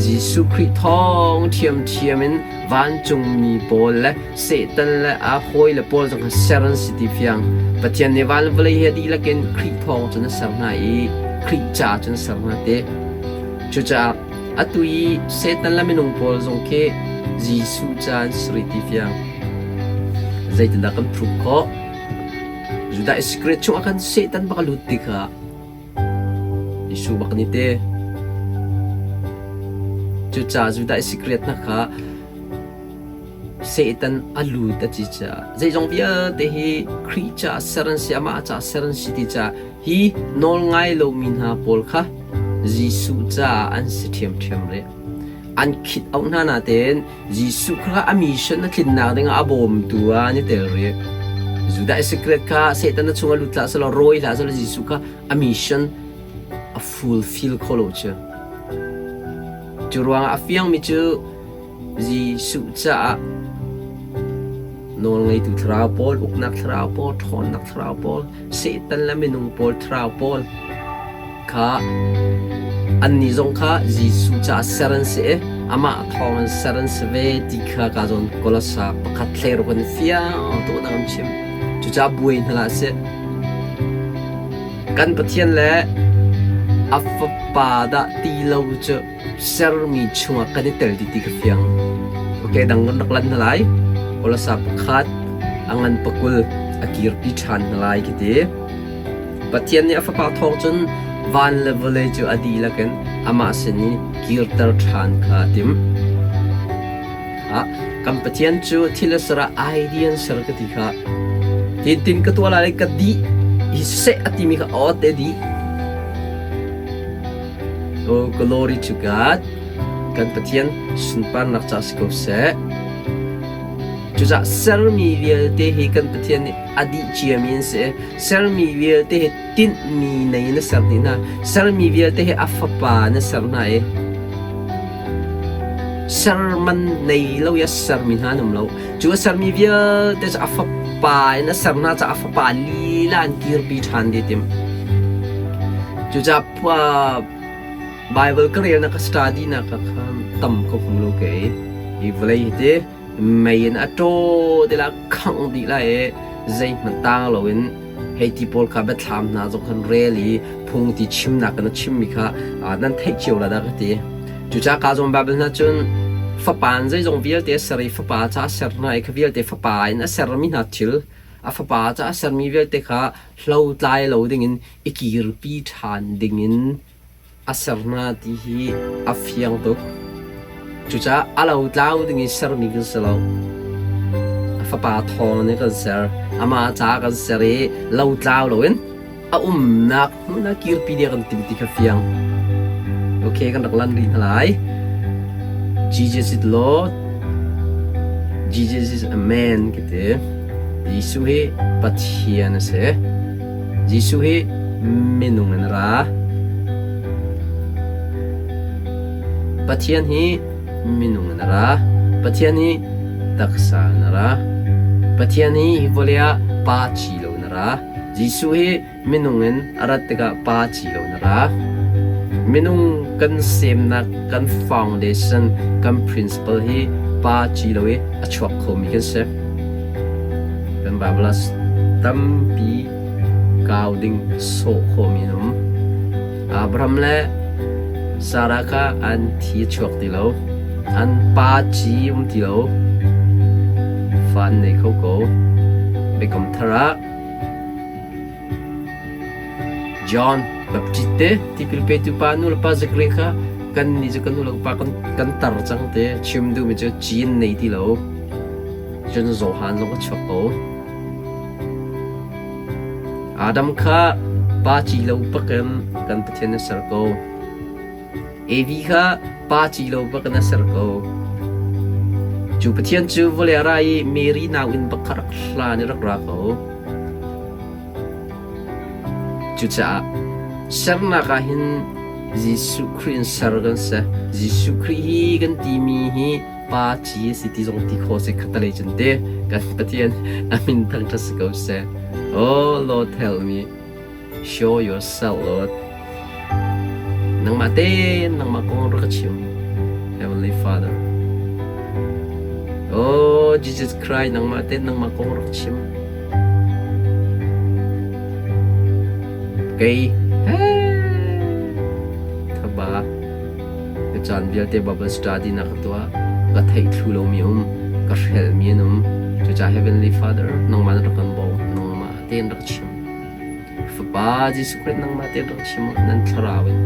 Jesuh Khrih thawng ṭhiamṭhiam in vancungmi pawl le Satan le a hawile pawl zong kha ser an si ti fiang. Pathian nih van le vawlei he dihlak in Khrih thawng cun a ser hna i Khrih ca cun a ser hna te. Cucaah atu i Satan le minung pawl zong khi Jesuh ca an si rih ti fiang. Zeitindah kan prove khawh? Judah Iskariot chungah khan Satan bak a lut ti kha Jesuh bak nih te. Cucaah Judah Iskariot hna kha Satan a lut a ti caah zeizong vialte hi Khrih caah ser an si, amah caah ser an si ti caah hi nawl ngai lomi hna pawl kha Jesuh caah an si ṭhiamṭhiam rih. An khit auh hna natein Jesuh kha a mission a tlinnak dingah a bawmtu ah an i tel rih. Judah Iskariot kha Satan a chung a lut hlah selaw rawi hlah selaw Jesuh kha a mission a fulfill kho lo cu. Cu ruangah a fiangmi cu Jesuh caah nawlngeitu thlarau pawl, uknak thlarau pawl, ṭhawnnak thlarau pawl, Satan le minung pawl thlarau pawl kha annih zong kha Jesuh caah ser an si i amah thawng in ser an si ve ti kha ka zawn Kolosa pakhat thleiruk in fiang tuk in chim. Cucaah buai hna hlah sih. Kan Pathian le a Fapa dah ti lo cu sermi chungah kan i tel dih ti kha fiang. Ok, dang kan rak lan hna lai. Kolosa pakhat a ngan pakul a kirpi ṭhan hna lai khi ti. Pathian nih a Fapa thawng cun van le vawlei cu a dihlak in amah sin i kirter ṭhan kha a timh. Ah, kan Pathian cu thil a ser ah idea an ser ka ti kha. Tin ka tuah lai ka dih hi seh a timi kha aw te dih. Oh, glory to God. Kan Pathian sunparnak ca si ko seh. Cucaah sermi vialte hi kan Pathian nih a dih ciami an si. Sermi vialte hi tinhmi nei in a ser dih hna. Sermi vialte hi a fapa in a ser hna i serman nei lo i a sermi hna an um lo. Cu a sermi vialte cu a fapa in a ser hna caah a fapa lila an kirpi ṭhan dih tim. Cucaah Baibal ka relnak ka study nak ah khan tam ka hmu lo kei. Hi vawlei hi ti mei in a ṭaw te la khangh dih lai i zeihmanh tang loin hei ti pawl kha biathlam hna zong khan rel i phung ti chimnak in a chimmi kha nan theih cio la dah ka ti. Cucaah ka zawn Baibal hna cun Fapa in zeizong vialte a ser i Fapa ca a ser hna i kha vialte Fapa in a sermi hna thil, a Fapa ca a sermi vialte kha hlotlai lo dingin i kirpi ṭhan dingin a ser hna ti hi a fiang tuk. Cucaah a lotlau ding i sermi kan si lo. A Fapa thawng in kan ser. Amah caah kan ser i lotlau loin a umnak hmun ah kirpi ding kan timh ti kha fiang. Okay, kan rak lan rih hna lai. Jesus is Lord. Jesus is a man ka ti. Jesuh hi Pathian a si. Jesuh hi minung in a ra. Pathian hi minung in a ra. Pathian hi taksa in a ra. Pathian hi hi vawlei ah pa ci lo in a ra. Jesuh hi minung in a rat tikah pa ci lo in a ra. Minung kan semnak, kan foundation, kan principle hi pa ci lo i a chuak khomi kan si. Kan Bible ah tampi kau ding sawh khawhmi an um. Abraham le Sarah kha an thi a chuak ti lo. An pa ci um ti lo. Fa an nei kho ko. Biakam thar ah John Baptist te tipil petu pa nu le pa Zachary kha kan nih cu kan nu le pa kan tar cang te chim duhmi cu ci an nei ti lo. Cun Johan zong a chuak ko. Adam kha pa ci lo bakin kan Pathian a ser ko. Evi kha pa ci lo bakin a ser ko. Cu Pathian cu vawlei a ra i Mary nauinn bak kha rak hlan i rak ra ko. Cucaah sernak ah hin Jesuh Khrih in ser kan si. Jesuh Khrih hi kan timi hi pa ci a si ti zong ti khawh si khatalei cun te kan Pathian a min thangṭhat si ko seh. Oh Lord help me. Show yourself Lord. Nangmah tein nangmah kong rak ka chim. Heavenly Father. Oh Jesus Christ nangmah tein nangmah kong rak chim. Kei thaba Ka caan vialte Bible study na ka tuah. Ka theih thlu lomi um, ka hrelhmi an um. Cucaah Heavenly Father, nangmah na rak kan bawm, nangmah tein rak chim. Fapa Jesuh Christ nangmah tein rak chim nan thlarau in.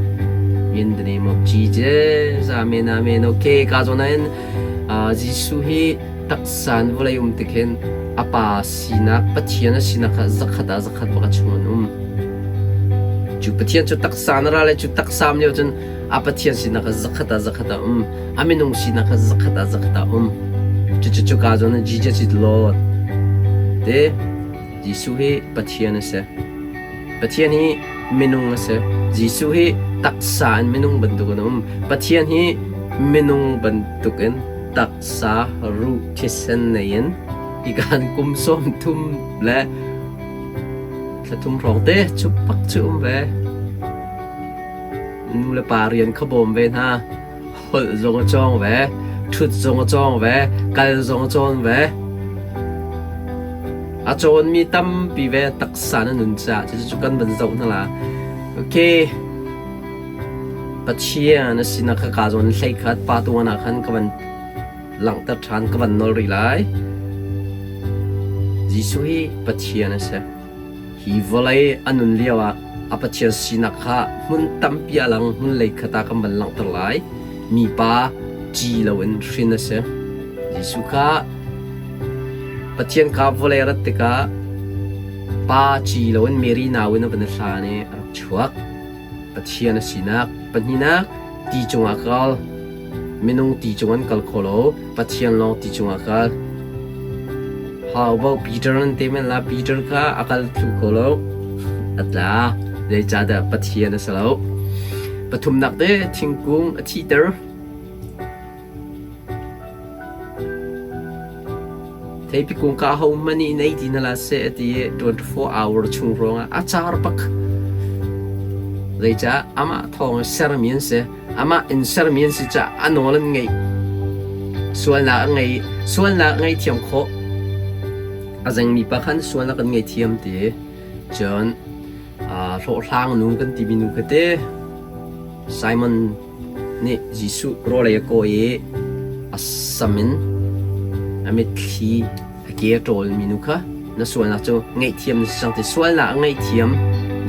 In the name of Jesus. Amen, amen. Okay, ka zawn in Jesuh hi taksa in vawlei um tik hin a pa sinak Pathian a sinak kha zakhat ah zakhat bak a chung an um. Cu Pathian cu taksa na ra le cu taksa um lio cun a Pathian sinak kha zakhat ah zakhat ah um. A minung sinak kha zakhat ah zakhat ah um. Cucu cuka zawn Jesus is Lord. Te Jesuh hi Pathian a si. Pathian hi minung a si. Jesuh hi taksa in minung bantukin a um. Pathian hi minung bantukin taksa ruh thisen nei in hikan kum 30 le thla thum hrawng te cu pak cu um ve. Nu le pa rian kha bawm ve hna. Holh zong a cawng ve. Ṭhut zong a cawng ve. Kal zong a cawn ve. A cawnmi tampi ve taksa na nun caah cucu kan van zoh hna la. Okay. Pathian a sinak kha kaa zawn hlei khat pa tuan ah khan ka van langhter ṭhan ka van nawl rih lai. Jesuh hi Pathian a si. Hi vawlei a nun lioah a Pathian sinak kha hmun tampi a lang hmun lei khat ah kan van langhter lai. Mipa ci loin hrin a si. Jesuh kha Pathian kha vawlei a rat tikah pa ci loin Mary nau in a van i hlan i a rak chuak. Pathian a sinak. Pahnihnak, ti cungah kal. Minung ti cung an kal kho lo. Pathian lawng ti cungah kal. How about Peter nan te men la Peter kha a kal thlu kho lo. A tla. Zeicahtiah Pathian a si lo. Pathumnak te thingkung a thiter. Theipi kung ka ahohmanh nih nei ti hna hlah seh a ti i 24 hour chung ruangah a car bak. Zeicah amah thawng in sermi an si. Amah in sermi an si caah a nawl an ngeih. Sualnak a ngei, sualnak a ngaihthiam khawh. A zengmi pa khan sualnak an ngaihthiam ti. Cun hlawhhlang nu kan timi nu kha te Simon nih Jesuh rawlei a kawi i a A sam in a mitthli a ke a ṭawlmi nu kha na sualnak cu ngaihthiam na si cang ti sualnak a ngaihthiam.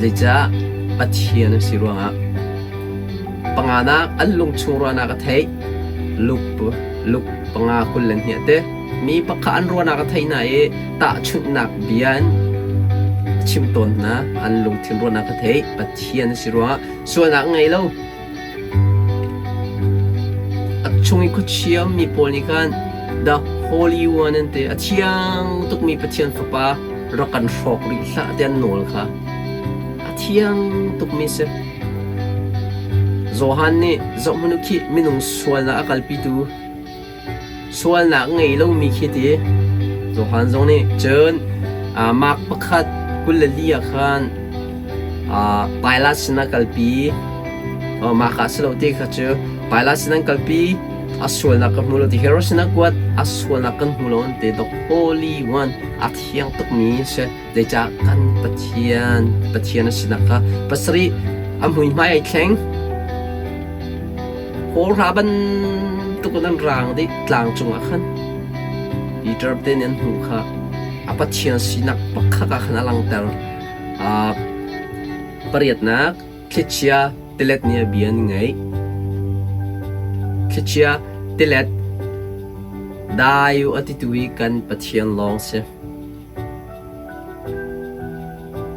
Zeicah? Pathian a si ruangah. Panganak an lungchung ruahnak a theih. Luke Luke 5:22 te mi pakhat an ruahnak a theih hna i tahchunhnak bia in a chimh tawn hna. An lungthin ruahnak a theih. Pathian a si ruangah sualnak a ngei lo. A chung i khuachia mi pawl nih khan The Holy One an ti. A thiang tukmi Pathian Fapa rak kan hrawk rih hlah ti an nawl kha. A thiang tukmi si. Johan nih zohhmanh u khih minung sualnak a kalpitu Sualnak ngei lomi khi ti Johan zong nih cun Mark 1:24 ah khan Pilat sinah kalpi. Mah kha a si lo ti kha cu Pilat sin an kalpi, a sualnak ka hmu lo ti. Herod sinah kuat, a sualnak kan hmu lo an ti. The Holy One, a thiang tukmi si. Zeicah kan Pathian, Pathian a sinak kha pasarih a muihmai ai thleng. Hawlra bantuk in an raang dih tlang cungah khan. Peter te nih an hmuh kha a Pathian sinak pakhat ah khan a langhter. Pariatnak, thlichia tilet nih a bia an ngaih. Thlichia tilet dai u a titu hi kan Pathian lawng si.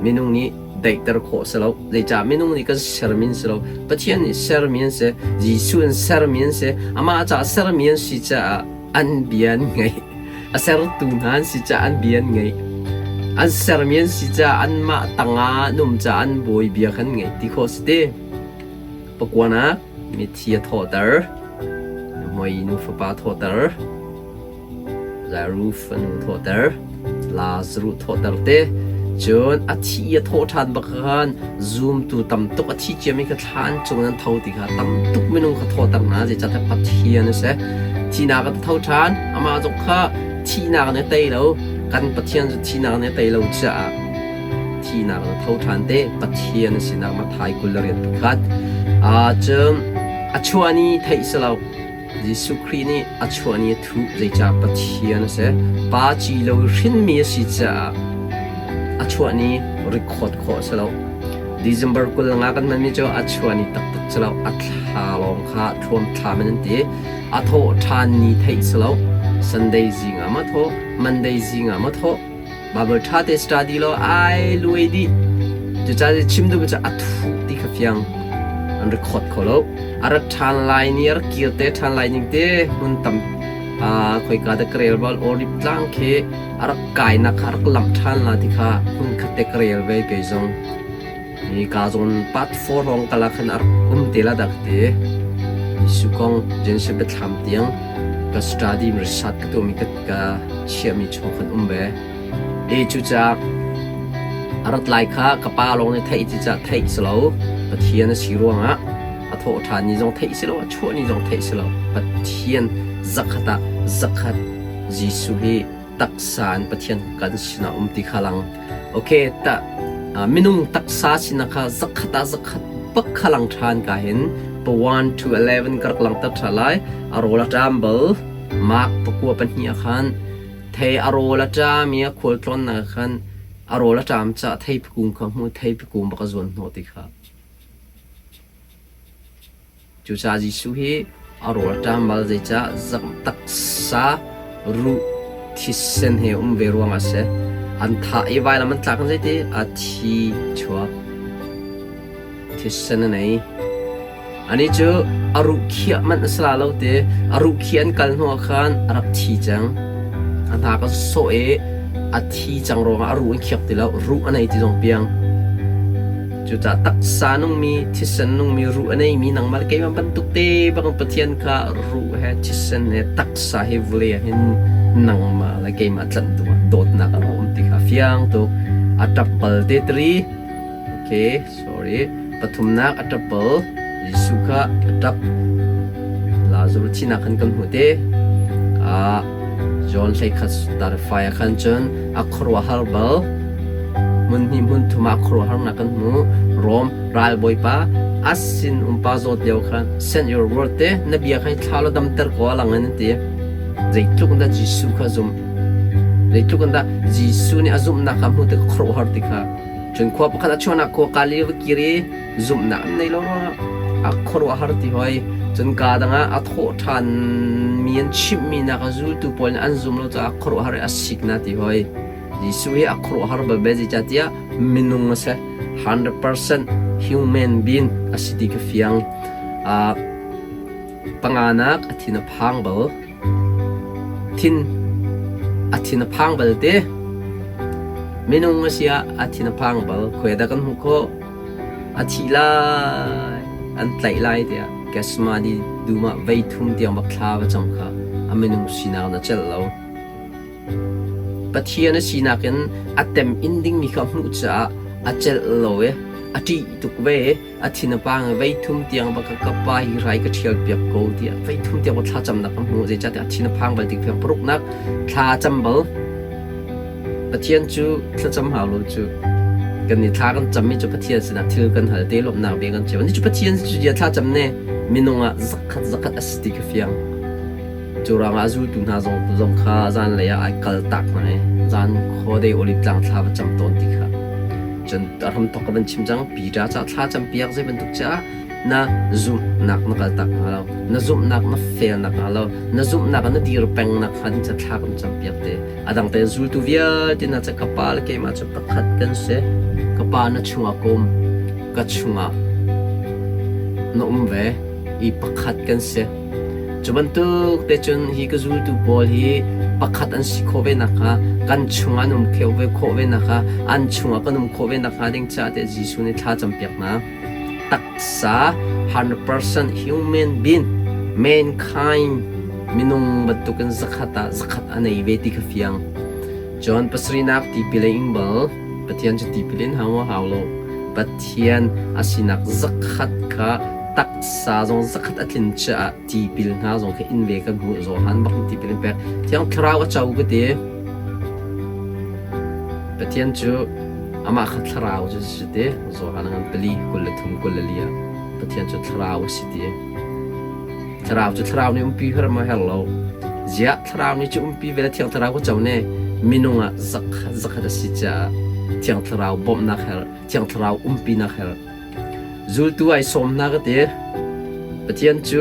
Minung nih daihter khawh si lo. Zeicah minung nih kan sermi an si lo. Pathian nih sermi an si. Jesuh in sermi an si. Amah caah sermi an si caah an bia an ngaih. A sertu hna an si caah an bia an ngaih. An sermi an si caah anmah tangah an um caah an bawi bia khan ngaih ti khawh si ti. Pakuanak mithi a thawhter. Moi nu fapa thawhter. Zaru fanu thawhter, Lazaruh thawhter te, cun a thi i a thawh ṭhan bak khan zumtu tam tuk a thi ciami kha thlan cung an tho ti kha tam tuk minung kha thawhter hna, zeicahtiah Pathian a si. Thihnak a tho ṭhan, amah zong kha thihnak nih a tei lo, kan Pathian cu thihnak nih a tei lo caah thihnak in a tho ṭhan te, Pathian a sinak Matthai 21. Cun a chuah ni theih si lo. Jesuh Khrih nih a chuah ni a thuh, zeicah Pathian a si. Pa ci lo i hrinmi a si caah a chuah ni record khawh a si lo. December 25 kan hmanmi cu a chuah ni taktak si lo, a thla lawng kha thuam thlam in an ti. A thawh ṭhan ni theih si lo. Sunday zing ah ma thawh, Monday zing ah ma thawh. Bible ṭha te study law ai luai dih. Cucaah chim duhmi cu a thuh ti kha fiang an record kho lo. A rat ṭhan lai ni, a rak kir te ṭhan lai ning te hmun tam khoika dah ka rel bal Orib tlang khi a rak kainak kha a rak lamh ṭhan la ti kha hmun khat te ka rel ve kei zong. Hi ka zawn part 4 hrawng kal ah khan a rak um te la dah ka ti. Jesuh kong Genesis biathlam tiang ka study research ka tuahmi ka ka chiahmi chung khan um ve. E cucaah a rat lai kha ka pa lawng nih theih ti caah theih si lo. Pathian a si ruangah a thawh ṭhan ni zong theih si lo, a chuah ni zong theih si lo. Pathian zakhat ah zakhat Jesuh hi taksa in Pathian kan sinah um ti kha lang. Okay, ta minung taksa sinak kha zakhat ah zakhat bak kha lang ṭhan ka hin pa 1 to 11 ka rak langter ṭha lai. A rawl a ṭam bal. Mark pakua pahnih ah khan thei a rawl a ṭam i a khualtlawnnak ah khan a rawl a ṭam caah theipi kung kha hmu theipi kung bak a zuan hnawh ti kha. Cucaah Jesuh hi a rawl a ṭam bal, zeicah taksa ruh thisen he um ve ruangah a si. An thah i vailam an tlak in zeiti a thi chuak. Thisen a nei. Anih cu a ruh khiah manh a si la lo ti. A ruh khiah an kal hnuah khan a rak thi cang. A hna ka sawh i a thi cang ruangah a ruh an khiak ti lo. Ruh a nei ti zong piang. Cucaah taksa nungmi, thisen nungmi, ruh a neimi nangmah le keimah bantuk te bang Pathian kha ruh he thisen he taksa he vawlei ah hin nangmah le keimah tlanh duh ah dawtnak a um ti kha fiang tuk. A ṭap bal te tari. Okay. Sorry. Pathumnak a ṭap bal. Jesuh kha a ṭap. Lazarus thinak khan kan hmuh te. Ah, John 11 tarfai ah khan cun a khuaruahhar bal. Hmun hnih hmun thum ah khuaruahharnak kan hmu. Rom ralbawipa A sin umpa zawt lio khan send your word te na bia kha hi thla law damter ko a lang in an ti. Zeitluk in dah Jesuh kha zumh? Zeitluk in dah Jesuh nih a zumhnak kha hmuh tik khuaruahhar ti kha. Cun khua pakhat a chuahnak khua Galili va kir i zumhnak an nei lo ruangah a khuaruahhar ti hoi. Cun kaa dang ah a thawh ṭhan mi an chimhmi nak a zultu pawl nih an zum lo caah khuaruahhar i a sik na ti hoi. Jesuh hi a khuaruahhar bal ve zeicahtiah minung a si. 100% human being a si ti ka fiang. Panganak a thin a phang bal. Thin a thin a phang bal te. Minung a si ah a thin a phang bal. Khuai dah kan hmuh khawh? A thi lai, an tlaih lai tiah Gethsemane dum ah vei thum tiang bak thla va cam kha a minung sinak na celh lo. Pathian a sinak in a tem-in dingmi kha a hmuh caah a celh lo i a ṭih tuk ve i a thin a pang i voi thum tiang va ka ka pa hi rai ka ṭhialpiak ko tiah voi thum tiang va thlacamnak ka hmuh. Zeicahtiah a thin a phang bal tik fiang paruknak thla a cam bal. Pathian cu thlacam hau lo cu kan i thla kan cammi cu Pathian sinah thil kan hal te lawmhnak bia kan chim. Ani cu Pathian cu dia thlacam ne minung ah zakhat zakhat a si ti ka fiang. Cu ruangah a zultu hna zong kha zanlei ah ai kaltak hna i zan khuadei Oliv tlang thla va cam tawn ti kha. Cun a hramthawk ka van chim cang, Peter caah thla campiak zei bantuk caah na zumhnak na kaltak hnga lo, na zumhnak na felnak hnga lo, na zumhnak ah na dir peng nak hnga ding ca thla kan campiak te. A dang tein zultu vialte hna cu ka pa le keimah cu pakhat kan si. Ka pa na chungah ka um, ka chungah na um ve i pakhat kan si. Cu bantuk te cun hi ka zultu pawl hi pakhat an si khawh ve nakhnga kan chungah an um khawh ve khawh ve nakhnga an chungah kan um khawh ve nakhnga ding caah tiah Jesuh nih thla campiak hna. Taksa 100% human being mankind minung bantukin zakhat ah zakhat a nei ve ti kha fiang. John pasarihnak tipil a ing bal. Pathian cu tipil in hau maw hau lo. Pathian a sinak zakhat kha taksa zong zakhat a tlin caah tipil hna zong kha in ve kan hmuh Johan bak in tipil in pek Thiang Thlarau a co ka ti Pathian cu amah kha thlarau cu si ti Johan ngan pali 23 24 ah Pathian cu thlarau a si ti thlarau cu thlarau nih umpi her ma her lo ziah thlarau nih cu umpi ve le Thiang Thlarau ka co ne minung ah zakhat zakhat a si caah Thiang Thlarau bawmhnak her Thiang Thlarau umpinak her Zultu ai sawm hna ka ti. Pathian cu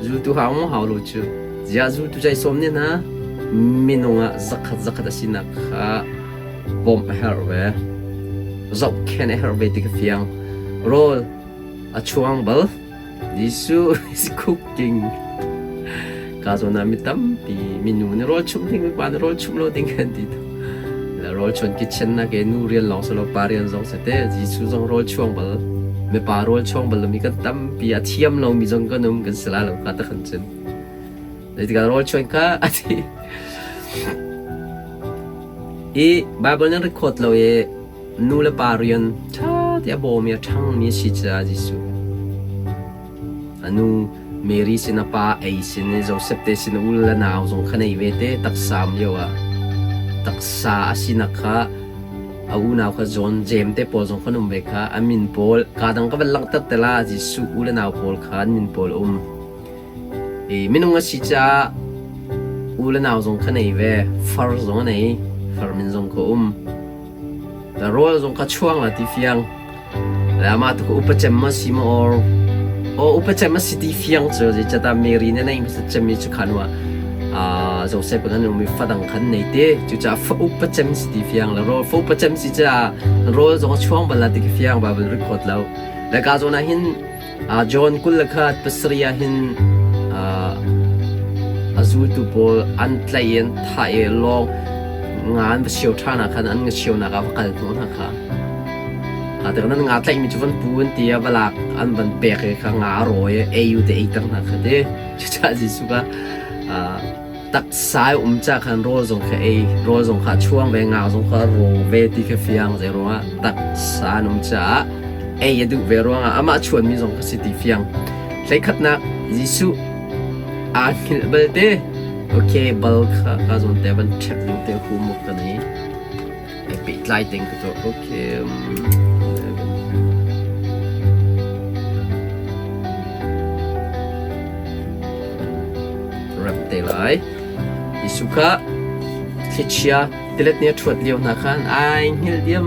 zultu hau maw hau lo cu. Ziah zultu cu ai sawm ne hna? Minung ah zakhat zakhat a sinak kha bawmh a herh ve. Zohkhenh a herh ve ti ka fiang. Rawl a chuang bal. Jesuh is cooking. Ka zawn ah mi tampi minu nih rawl chumh ding mipa nih rawl chumh lo ding an ti. Le rawl chuan kitchen na ke nu rian lawng si lo pa rian zong si te Jesuh zong rawl chuang bal mipa rawl chuang bal lomi kan tampi a thiam lomi zong kan um kan si lai lo ka ta khan cun. Zeitikah rawl chuan kha a ti. I Bible nan record lo i Nu le pa rian ṭha te a bawmi a ṭhangmi a si caah Jesuh a nu Mary sin a pa ei sin i Josef te sin a u le nau zong kha nei ve te taksa um lio ah taksa a sinak kha a unau kha John Jeim te pawl zong khan um ve kha a min pawl kaa dang ka van langhter te la Jesuh u le nau pawl kha an min pawl um I minung a si caah u le nau zong kha nei ve far zong a nei far min zong kha um Rawl zong ka chuang la ti fiang. Le amah tu ka upa cem ma si ma or o upa cem a si ti fiang cu zeicahtiah Mary nih nei hmasa cem i cu khan wa Joseph kan um i fadang khan nei te cucaah fa upa cem si ti fiang le rawl fa upa cem si caah rawl zong a chuang bal la ti ka fiang Bible record lo le ka zawn ah hin John 21 pasarih ah hin a zultu pawl an tlaih i an thah i lawng nga an va sio ṭhan ah khan an nga sionak ah va kal hnawh hna kha. Tikah nan nga tlaihmi cu van pu an ti i va lak an van pek i kha nga a rawi i ei u te eiter hna kha ti. Cucaah Jesuh kha Taksa i um ca khan rawl zong kha ei, rawl zong kha a chuang ve, nga zong kha a raw ve ti kha fiang. Zei ruangah taksa an um caah ei a duh ve ruangah amah chuanmi zong kha si ti fiang. Hleikhatnak Jesuh aa hngilh balte. Okay, bal kha ka zawn te van check ding te homework ka nei. Ai pehtlai teng ka tuah. Okay. te lai. Jesuh kha thlichia tilet nih a ṭhuat lio hna khan ai hngilh diam.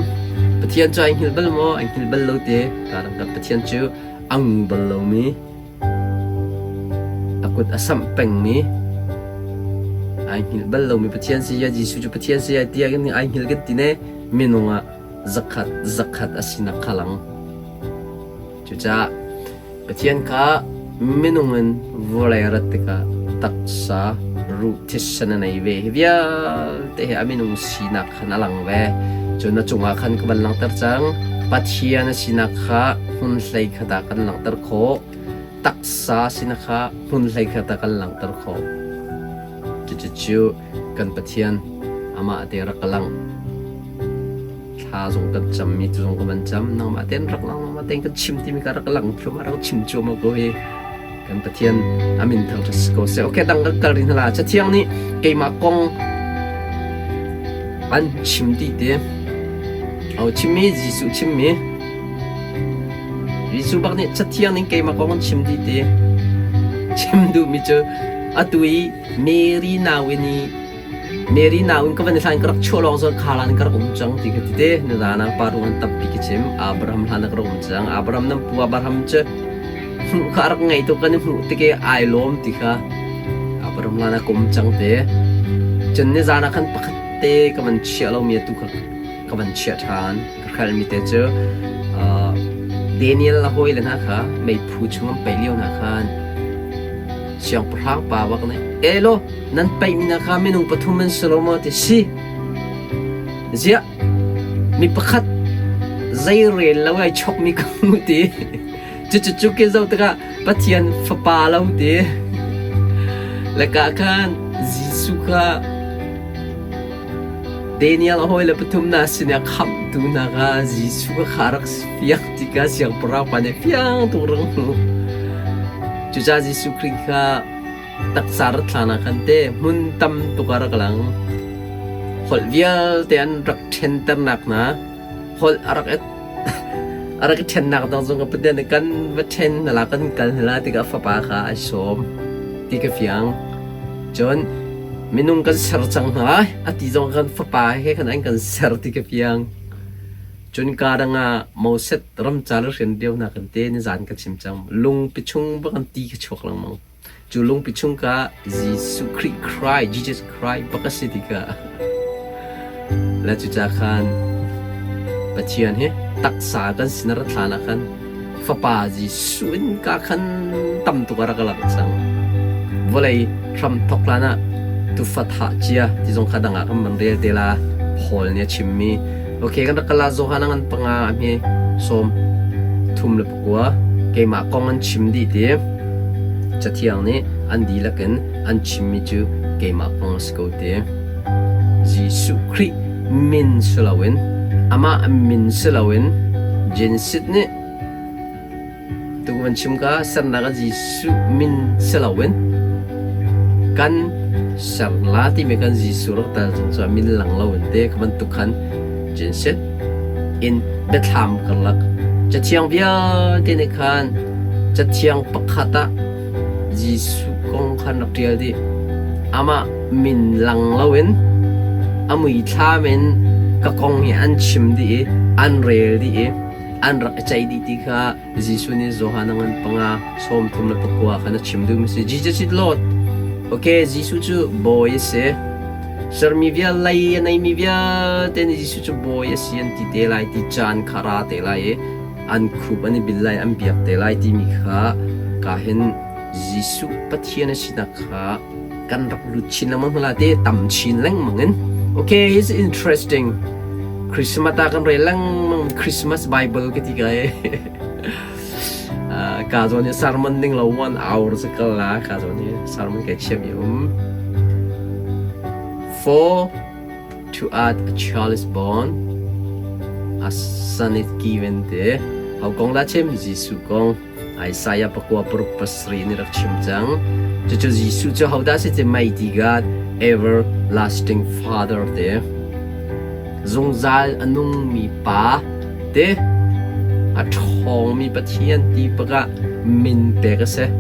Pathian cu ai hngilh bal maw? Ai hngilh bal lo te. Ka Pathian cu a ngu bal lomi, a kut a samh pengmi, ai hngilh bal lomi Pathian si ya Jesuh cu Pathian si ai tiah ai hngilh kan ti ne minung ah zakhat zakhat a sinak kha lang. Cucaah Pathian kha minung in vawlei a rat tikah taksa ruh thisen a nei ve. Hi vialte hi a minung sinak khan a lang ve. Cun a cungah khan ka van langhter cang. Pathian a sinak kha hmun hlei khat ah kan langhter khawh. Taksa sinak kha hmun hlei khat ah kan langhter khawh. Cucu kan Pathian amah te rak ka lang. Thla zong kan cammi cu zong ka van cam. Nangmah tein rak lang, nangmah tein kan chim timi ka rak lang thluahmah, rak chim cuahmah ko hi. Kan Pathian a min thangṭhat si ko seh. Okay, dang kan kal rih hna la. Cathiang nih keimah kong an chim ti te. Au chimmi Jesuh chimmi. Jesuh bak nih Cathiang ning keimah kong an chim ti te. Chim duhmi cu atu i Mary nau in i Mary nau in ka van i hlan ka rak chuah lawng zawn kha lan ka rak um cang ti kha ti te nizan ah pa ruang tampi ka chim. Abraham hlan ah ka rak um cang. Abraham nan pu Abraham cu hmuh kha a rak ngei tuk kan i hmuh tik i ai lawm ti kha Abraham hlan ah ka um cang te. Cun nizan ah khan pakhat te ka van chiah lomi atu kha ka van chiah ṭhan. Ka hrelmi te cu Daniel a hawile hna kha meiphu chung an paih lio hna khan siangpahrang pa bak nih elaw nan paihmi hna kha minung pathum an si lo maw ti si. Ziah mi pakhat zei rel lo ai chokmi ka hmu ti. Cucu cu ke zoh tikah Pathian fapa lo ti. Leka khan Jesuh kha Daniel a hawile pathum hna sinah khamhtu hna kha Jesuh kha rak fiak tikah siangpahrang pa nih fiang tuk rak hmuh. Cucaah Jesuh Khrih kha taksa rat hlan ah khan te hmun tam tuk ah rak lang. Holh vialte an rak ṭhenternak hna, holh a rak a rak i ṭhennak dang zong ka Pathian nih kan va ṭhen hna la, kan kal hna la tikah fapa kha ai sawm ti ka fiang. Cun minung kan ser cang hna a ti zong kan fapa he khan an kan ser ti ka fiang. Cun kaa dang ah Moses ramcar rian lio hna kan te nizan ka chim cang. Lungpi chung bak an ti ka chuak lengmang. Cu lungpi chung ka Jesuh Khrih Christ, Jesus Christ bak a si tikah le cuca khan Pathian hi taksa kan sin a rat hlan ah khan Fapa Jesuh in ka khan tam tuk a rak lang cang. Vawlei hram thok hlan ah tufa thah cia ti zong kha dang ah kan van rel te la. Paul nih a chimmi. Okay, kan rak kal ah Johan a ngan panga a hme 34 keimah kong an chim dih ti. Cathiang nih an dihlak in an chimmi cu keimah kong a si ko ti. Jesuh Khrih min si loin amah min si loin Genesis nih tu van chim ka sernak ah Jesuh min si loin kan ser la timi kan Jesuh rak tel zong cu a min lang loin te ka bantuk khan Genesis in biathlam karlak Cathiang vialte nih khan Cathiang pakhat ah Jesuh kong khan rak ṭial dih. Amah min lang loin a muithlam in ka kong hi an chim dih i an rel dih i an rak i ceih dih ti kha Jesuh nih Johan a ngan panga 39 khan a chim duhmi si. Jesus is Lord. Okay, Jesuh cu bawi a si. Sermi vial lei a neimi vialte nih Jesuh cu bawi a si an ti te lai ti caan kha ra te lai i an khup an i bil lai, an biak te lai timi kha ka hin Jesuh Pathian a sinak kha kan rak lut chin lengmang hna te tam chin lengmang in. Okay, it's interesting. Christmas ta kan rel lengmang Christmas Bible ka ti ka e. Ka zawn hi sermon ding lo one hour sa kal la ka zawn hi sermon kai chiam i um. For To add a child is born, a son is given te. Ho kong dah chim? Jesuh kong. Isaiah 9:7 nih rak chim cang. Cucu Jesuh cu hodah si ti Mighty God, Everlasting Father te. Zungzal a nungmi Pa te. A ṭhawngmi Pathian ti pakah min pek a si.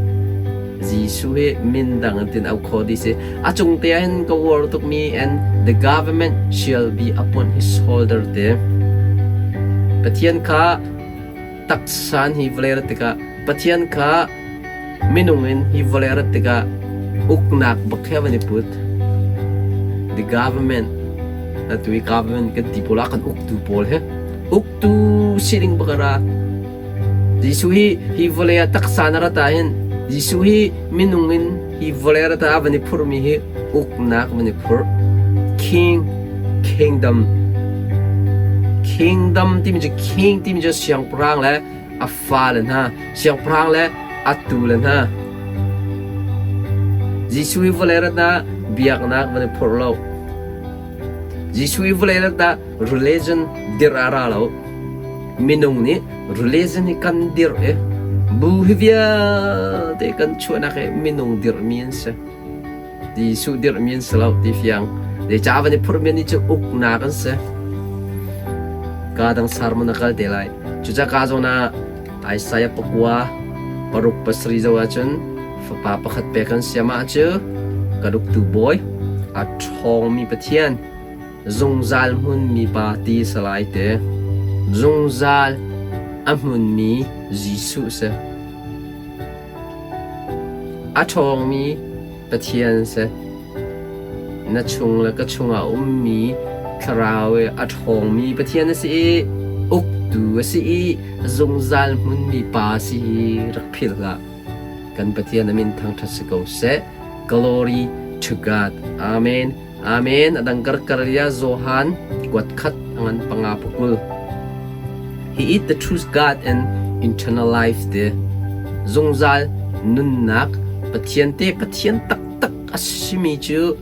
Jesuh hi min dang in tin au kho di si. A cung te ah hin ka uar tukmi and the government shall be upon his shoulder te. Pathian kha taksan hi vawlei rat tikah Pathian kha minung in hi vawlei rat tikah uknak bak he van i put. The government atu i government kan ti pawl ah kan uktu pawl he uktu sining bak a ra. Jesuh hi hi vawlei ah taksa na rat ahhin Jesuh hi minung in hi vawlei rat ah van i phurhmi hi uknak van i phurh. King, kingdom. Kingdom timi cu king timi cu siangpahrang le a fale hna, siangpahrang le a tule hna. Jesuh hi vawlei rat ah biaknak van i phurh lo. Jesuh hi vawlei rat ah religion dirh ah ra lo. Minung nih religion hi kan dirh i bu hi vialte kan chuahnak hi minung dirhmi an si. Jesuh dirhmi an si lo ti fiang. Zeicah van i phurhmi nih cu uknak an si. Ka dang sermon a kal te lai. Cucaah ka zawn ah Isaiah pakua paruk pasarih zoh ahcun fapa pakhat pek an si amah cu ka uktu bawi a ṭhawngmi Pathian Zungzal hmunmi pa ti salai te. Zungzal a hmunmi Jesuh si. A ṭhawngmi Pathian si. Na chung le ka chungah a ummi thlarau i a ṭhawngmi Pathian a si i uktu a si i zungzal hmunmi pa a si hi rak philh hlah. Kan Pathian a min thangṭhat si ko seh. Glory to God. Amen. Amen. A dang karkaria Johan kuat khat angan panga pakul. He is the true God and eternal life te. Zungzal nunnak Pathian te Pathian taktak a simi cu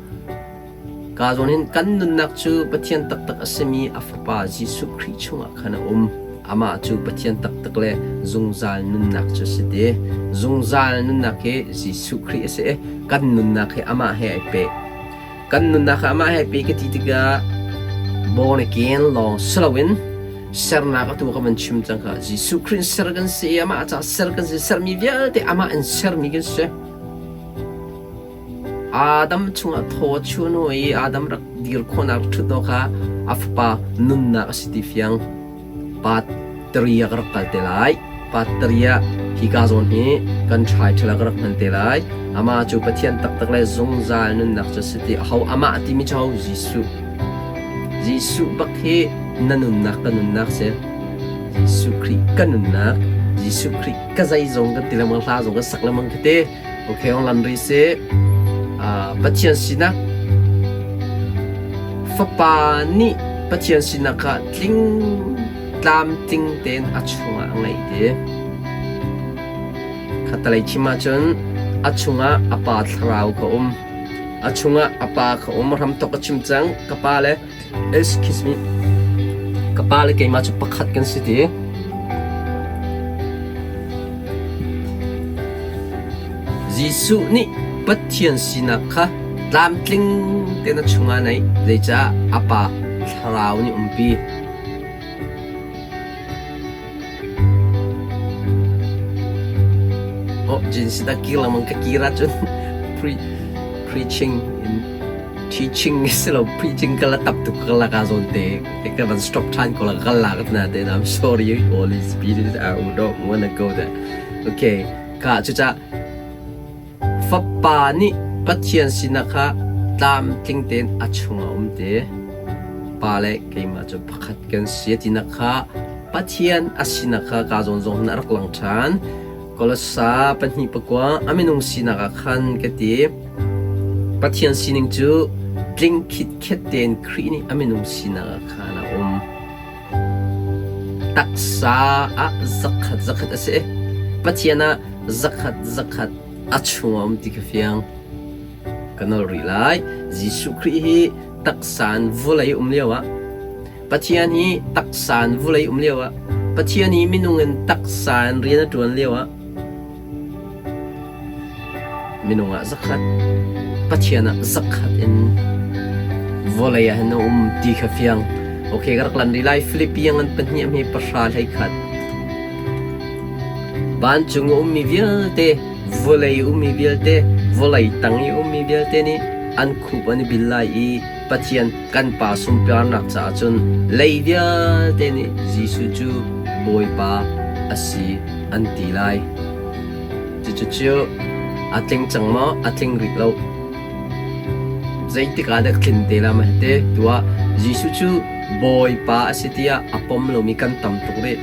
ka zawn hin kan nunnak cu Pathian taktak a simi a Fapa Jesuh Khrih chungah khan a um. Amah cu Pathian taktak le zungzal nunnak cu a si te. Zungzal nunnak hi Jesuh Khrih a si i kan nunnak hi amah he ai peh. Kan nunnak ah amah he pe ka ti tikah born again lawng si loin sernak atu ka van chim cang kha Jesuh Khrih ser kan si i amah ca ser kan si sermi vialte amah in sermi kan si. Adam chungah thaw chun i Adam rak dir khawhnak ṭhut awk kha a fapa nunnak a si ti fiang. Patria ka rak kal te lai. Patria hika zawn hi kan ṭhai ṭhal ka rak hman te lai. Amah cu Pathian taktak le zungzal nunnak cu a si ti. Aho amah timi cu ho? Jesuh. Jesuh bak hi na nunnak ka nunnak si. Jesuh Khrih ka nunnak. Jesuh Khrih ka zeizong kan ti lengmang hla zong kan sak lengmang khi te. Okay, ong lan ri si. Pathian sinak Fapa nih Pathian sinak kha tling tlamtling tein a chungah a ngeih ti. Khatalei chim ahcun a chungah a pa thlarau kha um. A chungah a pa kha um. Hramthok a chim cang. Ka pa le excuse me. Ka pa le keimah cu pakhat kan si ti. Jesuh nih Pathian sinak kha tlamtling tein a chungah a neih. Zeicah a Pa Thlarau nih umpi. Oh, jinsi dah kir lengmang ka kir ahcun pre preaching in teaching si lo preaching ka la tap tuk ka la ka zawn te ka van stop than ko la ka la ka na te I'm sorry Holy Spirit I don't wanna go there okay ka cucah Fapa nih Pathian sinak kha tlamtling tein a chungah a um te. Pa le keimah cu pakhat kan si tinak kha Pathian a sinak kha ka zawn zong hin a rak lang ṭhan. Kolosa pahnih pakua a minung sinak ah khan ka ti. Pathian sining cu tling khitkhet tein Khrih nih a minung sinak ah khan a um. Taksa ah zakhat zakhat a si. Pathian ah zakhat zakhat a chung a um ti kha fiang. Ka nol rih lai. Jesuh Khrih hi taksa in vawlei um lio ah Pathian hi taksa in vawlei um lio ah Pathian hi minung in taksa in rian a ṭuan lio ah Minung ah zakhat, Pathian ah zakhat in vawlei ah hin a um ti kha fiang. Okay, ka rak lan rih lai. Philippi ngan pahnih a hme pahra hlei khat. Vancung a ummi vialte, Vawlei ummi vialte, vawlei tang i ummi vialte nih an khup an i bil lai i Pathian kan Pa sunparnak caah cun lei vialte nih Jesuh cu Bawipa a si an ti lai. Cucu a tling cang maw? A tling rih lo. Zeitik ah dah tlin te lai ma hite? Tuah Jesuh cu Bawipa a si tiah a pom lomi kan tam tuk rih.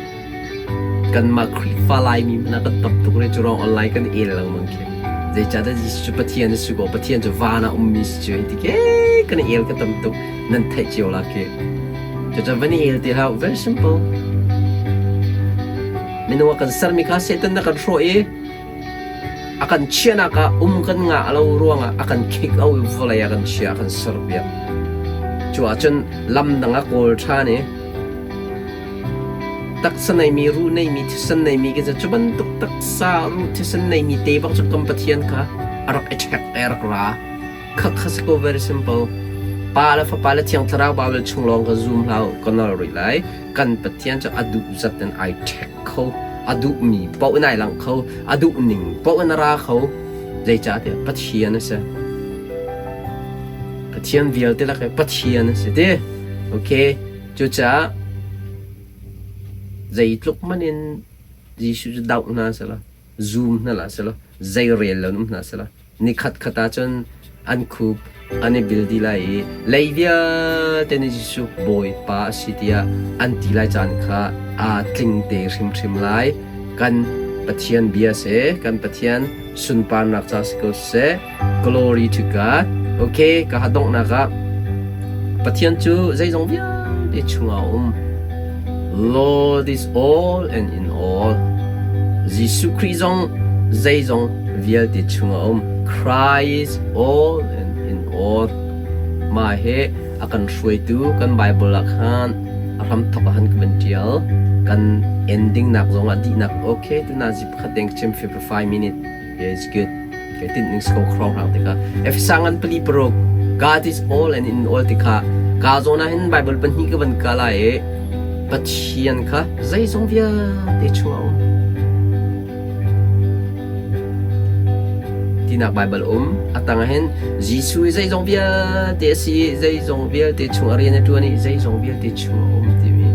Kanmah Khrihfa Laimi hmanh ah kan tam tuk rih. Cu ruang online kan el lengmang khi. Zeicahtiah Jesuh cu Pathian a si ko. Pathian cu van ah ummi si cu hei ti ke kan i el ka tam tuk. Nan theih cio la khi. Cucu van i el ti hlah. Very simple. Minung a kan sermi kha Satan na kan hrawh i a kan chiahnak ah um kan ngah lo ruangah a kan khik o i vawlei a kan chia a kan serpiak. Cu ahcun lam dang a kawl ṭhan i taksa neimi, ruh neimi, thisen neimi khi cu bantuk taksa ruh thisen neimi te bak cu kan Pathian kha a rak i ṭhek i a rak ra. Khakha si ko very simple. Pa le Fapa le Thiang Thlarau Bible chung lawng ka zum hlah u, ka nol rih lai. Kan Pathian cu a duh zat in ai ṭhek kho, a duhmi paoh in ai langh kho, a duh ning paoh in a ra kho. Zeicahtiah Pathian a si. Pathian vialte lak i Pathian a si ti. Okay, cucaah zeitluk hmanh in Jesuh cu doh hna selaw, zum hna hlah selaw, zeirel lo in um hna selaw, nikhat khat ahcun an khup an i bil dih lai i lei vialte nih Jesuh Bawipa a si tiah an ti lai caan kha aa tling te hrimhrim lai. Kan Pathian bia si, kan Pathian sunparnak ca si ko seh. Glory to God. Okay, ka ha donghnak ah Pathian cu zeizong vialte chungah a um. Lord is all and in all. Jesuh Khrih zong zeizong vialte chungah a um. Christ all and in all. Mah hi a kan hruaitu kan Bible ah khan a hramthok ah han ka van ṭial. Kan ending nak zongah dihnak okay tuna zi pakhat deng ka chim 55 minute. Yeah, it's good. Okay, tin ning sko khrong rang tikha. Efesa ngan pali paruk God is all and in all tikha ka zawn ah hin Bible pahnih ka van ka lai i Pathian kha zeizong vialte chungah um. Tinak Baibal um. A tang ah hin Jesuh hi zeizong vialte a si i zeizong vialte chung a rian a ṭuan i zeizong vialte chung a um timi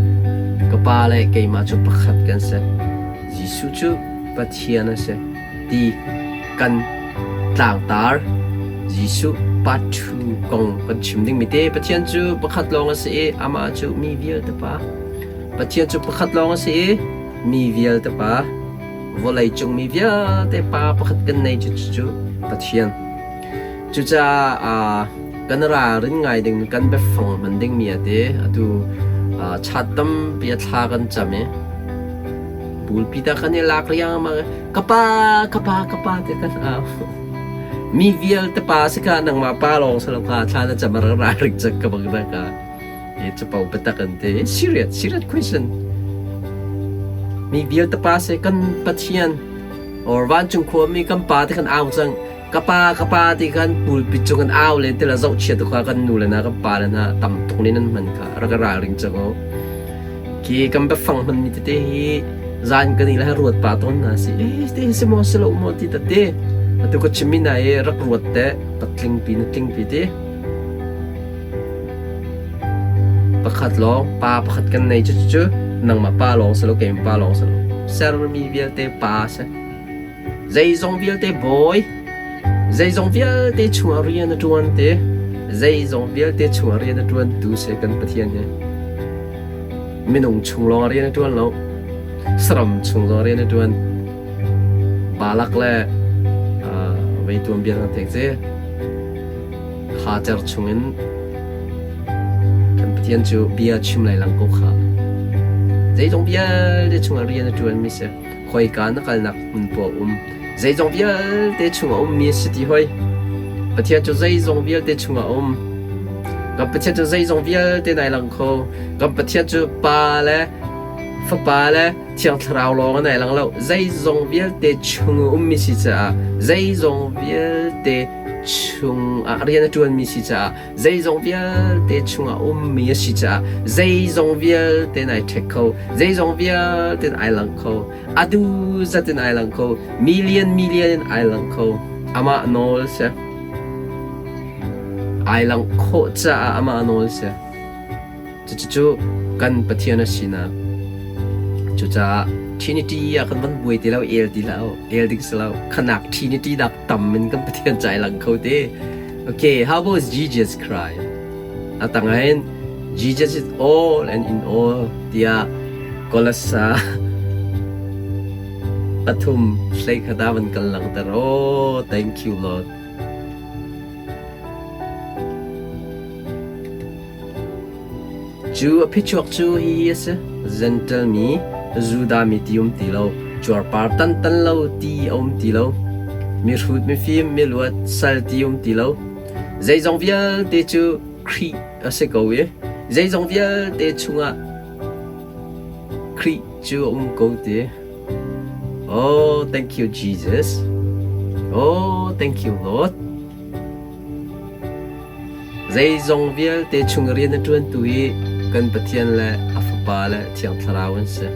ka Pa le keimah cu pakhat kan si. Jesuh cu Pathian a si ti kan tlangtar. Jesuh part 2 kong kan chim dingmi te Pathian cu pakhat lawng a si i amah cu mi vialte Pa. Pathian cu pakhat lawng a si i mi vialte Pa. Vawleicung mi vialte pa pakhat kan nei cu cucu Pathian. Cucaah kan ralrin ngai ding kan biafang hman dingmi a ti. Atu chat tampi a thla kan cam i pulpi ta kan i lak riangmang i ka pa ka pa ka pa ti kan au. Mi vialte pa si kha nangmah pa lawng si lo kha thla na cam a rak ralring cang ka bang ka. Capo biatak an ti. Serious, serious question. Mi vialte pa se kan Pathian or vancung khuami kan pa te kan au cang. Ka pa ka pa ti kan pulpit cung kan au len ti la zohchia tu kha kan nu le na kan pa le na tam tuk nin an hman kha rak ralring cang o. Ki kan biafang hman mi tete hi zan kan i la ruat pa ton na si. Eh te si mo si lo mo ti tate. Atu ka chimi na e rak ruat te patling pi na tling pi ti. Pakhat lawng pa pakhat kan nei cucu nangmah pa lawng si lo keimah pa lawng si lo. Sermi vialte pa a si. Zeizong vialte bawi. Zeizong vialte chungah rian a ṭuan te. Zeizong vialte chungah rian a ṭuantu si kan Pathian hi. Minung chung lawng rian a ṭuan lo. Saram chung zong rian a ṭuan. Balak le uh, vei tuan bia hna thek ci. Khacer chungin kan Pathian cu bia chim lai lang ko kha. Zeizong vialte chungah rian a ṭuanmi si. Khoika na kalnak hmun poah um. Zeizong vialte chungah ummi a si ti hoi. Pathian cu zeizong vialte chungah um. Kan Pathian cu zeizong vialte nai lang kho. Kan Pathian cu Pa le Fapa le Thiang Thlarau lawng an ai lang lo. Zeizong vialte chung ummi si caah zeizong vialte. chung ah rian a ṭuanmi si caah zeizong vialte chungah ummi a si caah zeizong vialte in ai ṭhek kho, zeizong vialte in ai lang kho, a duh zat in ai lang kho, million million in ai lang kho. Amah nawl si. Ai langh khawh caah amah nawl si. Cucu kan Pathian a sinak. Cucaah Trinity ah kan van buai ti lo, el ti lo, el ding si lo. Khanak Trinity nak tam in kan Pathian ca i lang kho te. Okay, how about Jesus Christ? A tangah Jesus is all and in all tiah Kolasa pathum hlei khata van kan langhter. Oh, thank you Lord. Cu a phichuak cu hihi a si: Jentail mi, Judah mi ti um ti lo, cuarpar tantan lo ti a um ti lo, mihrut mifim miluat sal ti um ti lo. Zeizong vialte cu Khrih a si ko i zeizong vialte chungah Khrih cu a um ko ti. Oh, thank you, Jesus. Oh, thank you, Lord. Zeizong vialte chung rian a ṭuantu hi kan Pathian le a Fapa le Thiang Thlarau an si.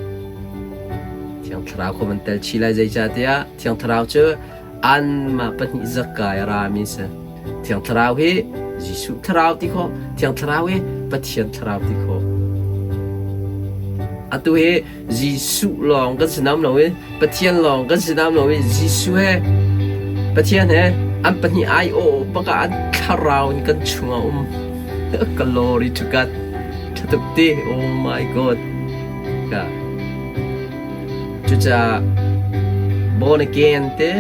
Thiang Thlarau kha van tel chih lai zeicahtiah Thiang Thlarau cu anmah pahnih zakai a rami a si. Thiang Thlarau hi Jesuh Thlarau ti khawh, Thiang Thlarau hi Pathian Thlarau ti khawh. Atu hi Jesuh lawng kan si nam lo i Pathian lawng kan si nam lo i Jesuh he Pathian he an pahnih ai aw bak ah an thlarau in kan chungah um. Glory to God. Thatuk ti. Oh my God. Ka. Cucaah born again te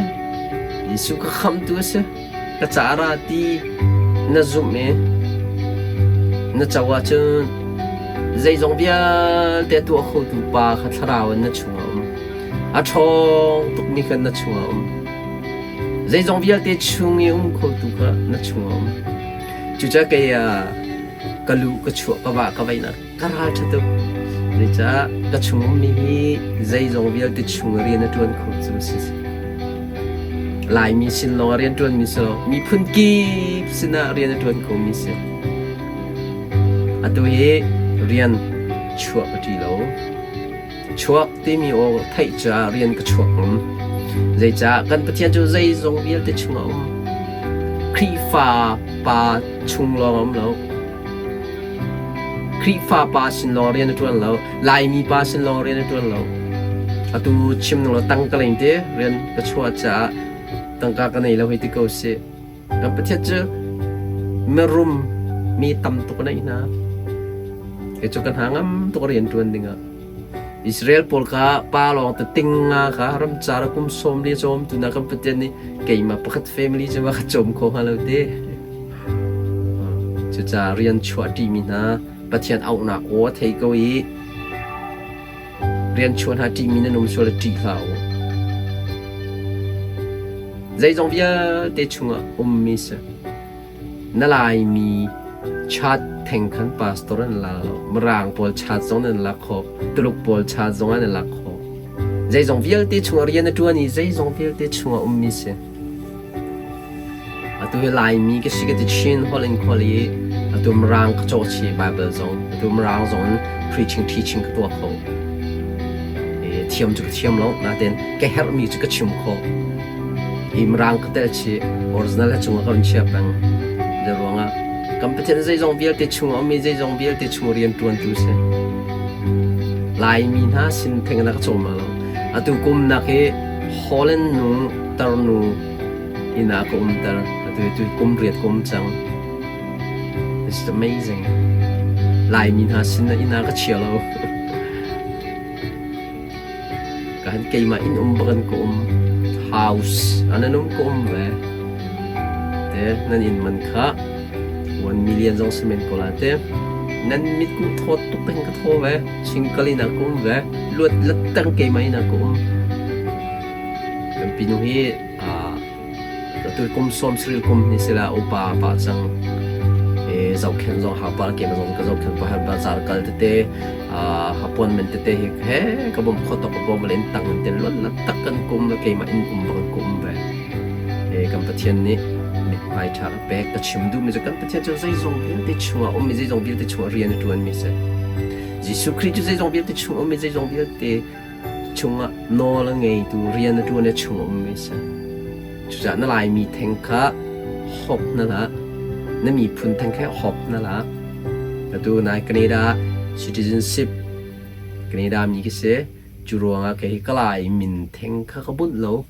Jesuh ka khamtu a si. Ka ca ra ti na zumh i na co ahcun zeizong vialte a tuah khotu Pa kha thlarau in na chungah a um. A ṭhawng tukmi kha na chungah a um. Zeizong vialte chung i um khotu kha na chungah a um. Cucaah kei ka luh ka chuah ka vah ka veihnak ka ral ṭha tuk. Zeicah ka chung ummi hi zeizong vialte chung rian a ṭuan kho cu si. Laimi sin lawng ah rian ṭuanmi si lo, miphun kip sinah rian a ṭuan khomi si. Atu hi rian chuah ka ṭi lo. Chuak timi aw theih caah rian ka chuak ngam. Zeicah kan Pathian cu zeizong vialte chungah a um. Khrihfa pa chung lawng a um lo. Khrihfa pa sin lawng rian a ṭuan lo. Laimi pa sin lawng rian a ṭuan lo. Atu chim ning law tangka lei te rian ka chuah caah tangka ka nei lo hei ti ko sih. Kan Pathian cu mirum mi tam tuk a neih hna. Kei cu ka hna ngam tuk rian ṭuan dingah. Israel pawl kha pa lawng te ting nga kha ramcar kum sawm li cawm tu na kan Pathian nih keimah pakhat family cu ma ka cawm kho hnga lo te. Cucaah rian chuah ṭimi hna Pathian auhnak aw a thei ko i rian chuah hna ṭihmi nan um sual ṭih hlah u. Zeizong vialte chungah ummi si. Na Laimi chat theng khan pastor an la lo. Mirang pawl chat zong nan lak khawh. Tuluk pawl chat zong an lak khawh. Zeizong vialte chungah rian a ṭuan i zeizong vialte chungah ummi si. Atu hi Laimi ka si ka ti Chin holh in khual i atu Mirang ka cawh chih Baibal zong atu Mirang zong in preaching teaching ka tuah kho. Thiam cu ka thiam lo nain ka herhmi cu ka chim khawh. Hi Mirang ka tel chih original a cungah ka run chia peng. Zei ruangah kan Pathian zeizong vialte chungah um i zeizong vialte chung rian ṭuantu si. Laimi hna sin theng na ka cawm lo. Atu kum nak hi Holland nu tarnu inn ah ka umter. Atu tu kum riat ka um cang. This is amazing. Laimi hna sin inn ah ka chia lo. Ka han keimah inn um bak in ka um. House anan um ka um ve. Te nan inn man kha 1 million zong si men ko la te. Nan mit ku thawt tuk teng ka thaw ve. Single in ah ka um ve. Luat lat teng keimah inn ah ka um. Kan pinu hi atu kum sawm sarih kum ni sila upa pa cang zohkhenh zong hau pa keimah zong ka zohkhenh pa har bazar kal tete appointment tete hi he ka bawm kho tok ka bawm in tang in te luat la tak kan kum keimah in um bang ka um ve kan Pathian nih Mithmai ṭha ka pek. Ka chim duhmi cu kan Pathian cu zeizong vialte chungah a ummi, zeizong vialte chungah rian a ṭuanmi a si. Jesuh Khrih cu zeizong vialte chung a ummi, zeizong vialte chungah nawl a ngeitu, rian a ṭuan i a chung a ummi a si. Cucaah na Laimi theng kha hawp hna hlah. Na miphun theng kha hawp hna hlah. Atu nai Canada citizenship Canada mi ka si. Cu ruangah kei hi ka Lai min theng kha ka bunh lo.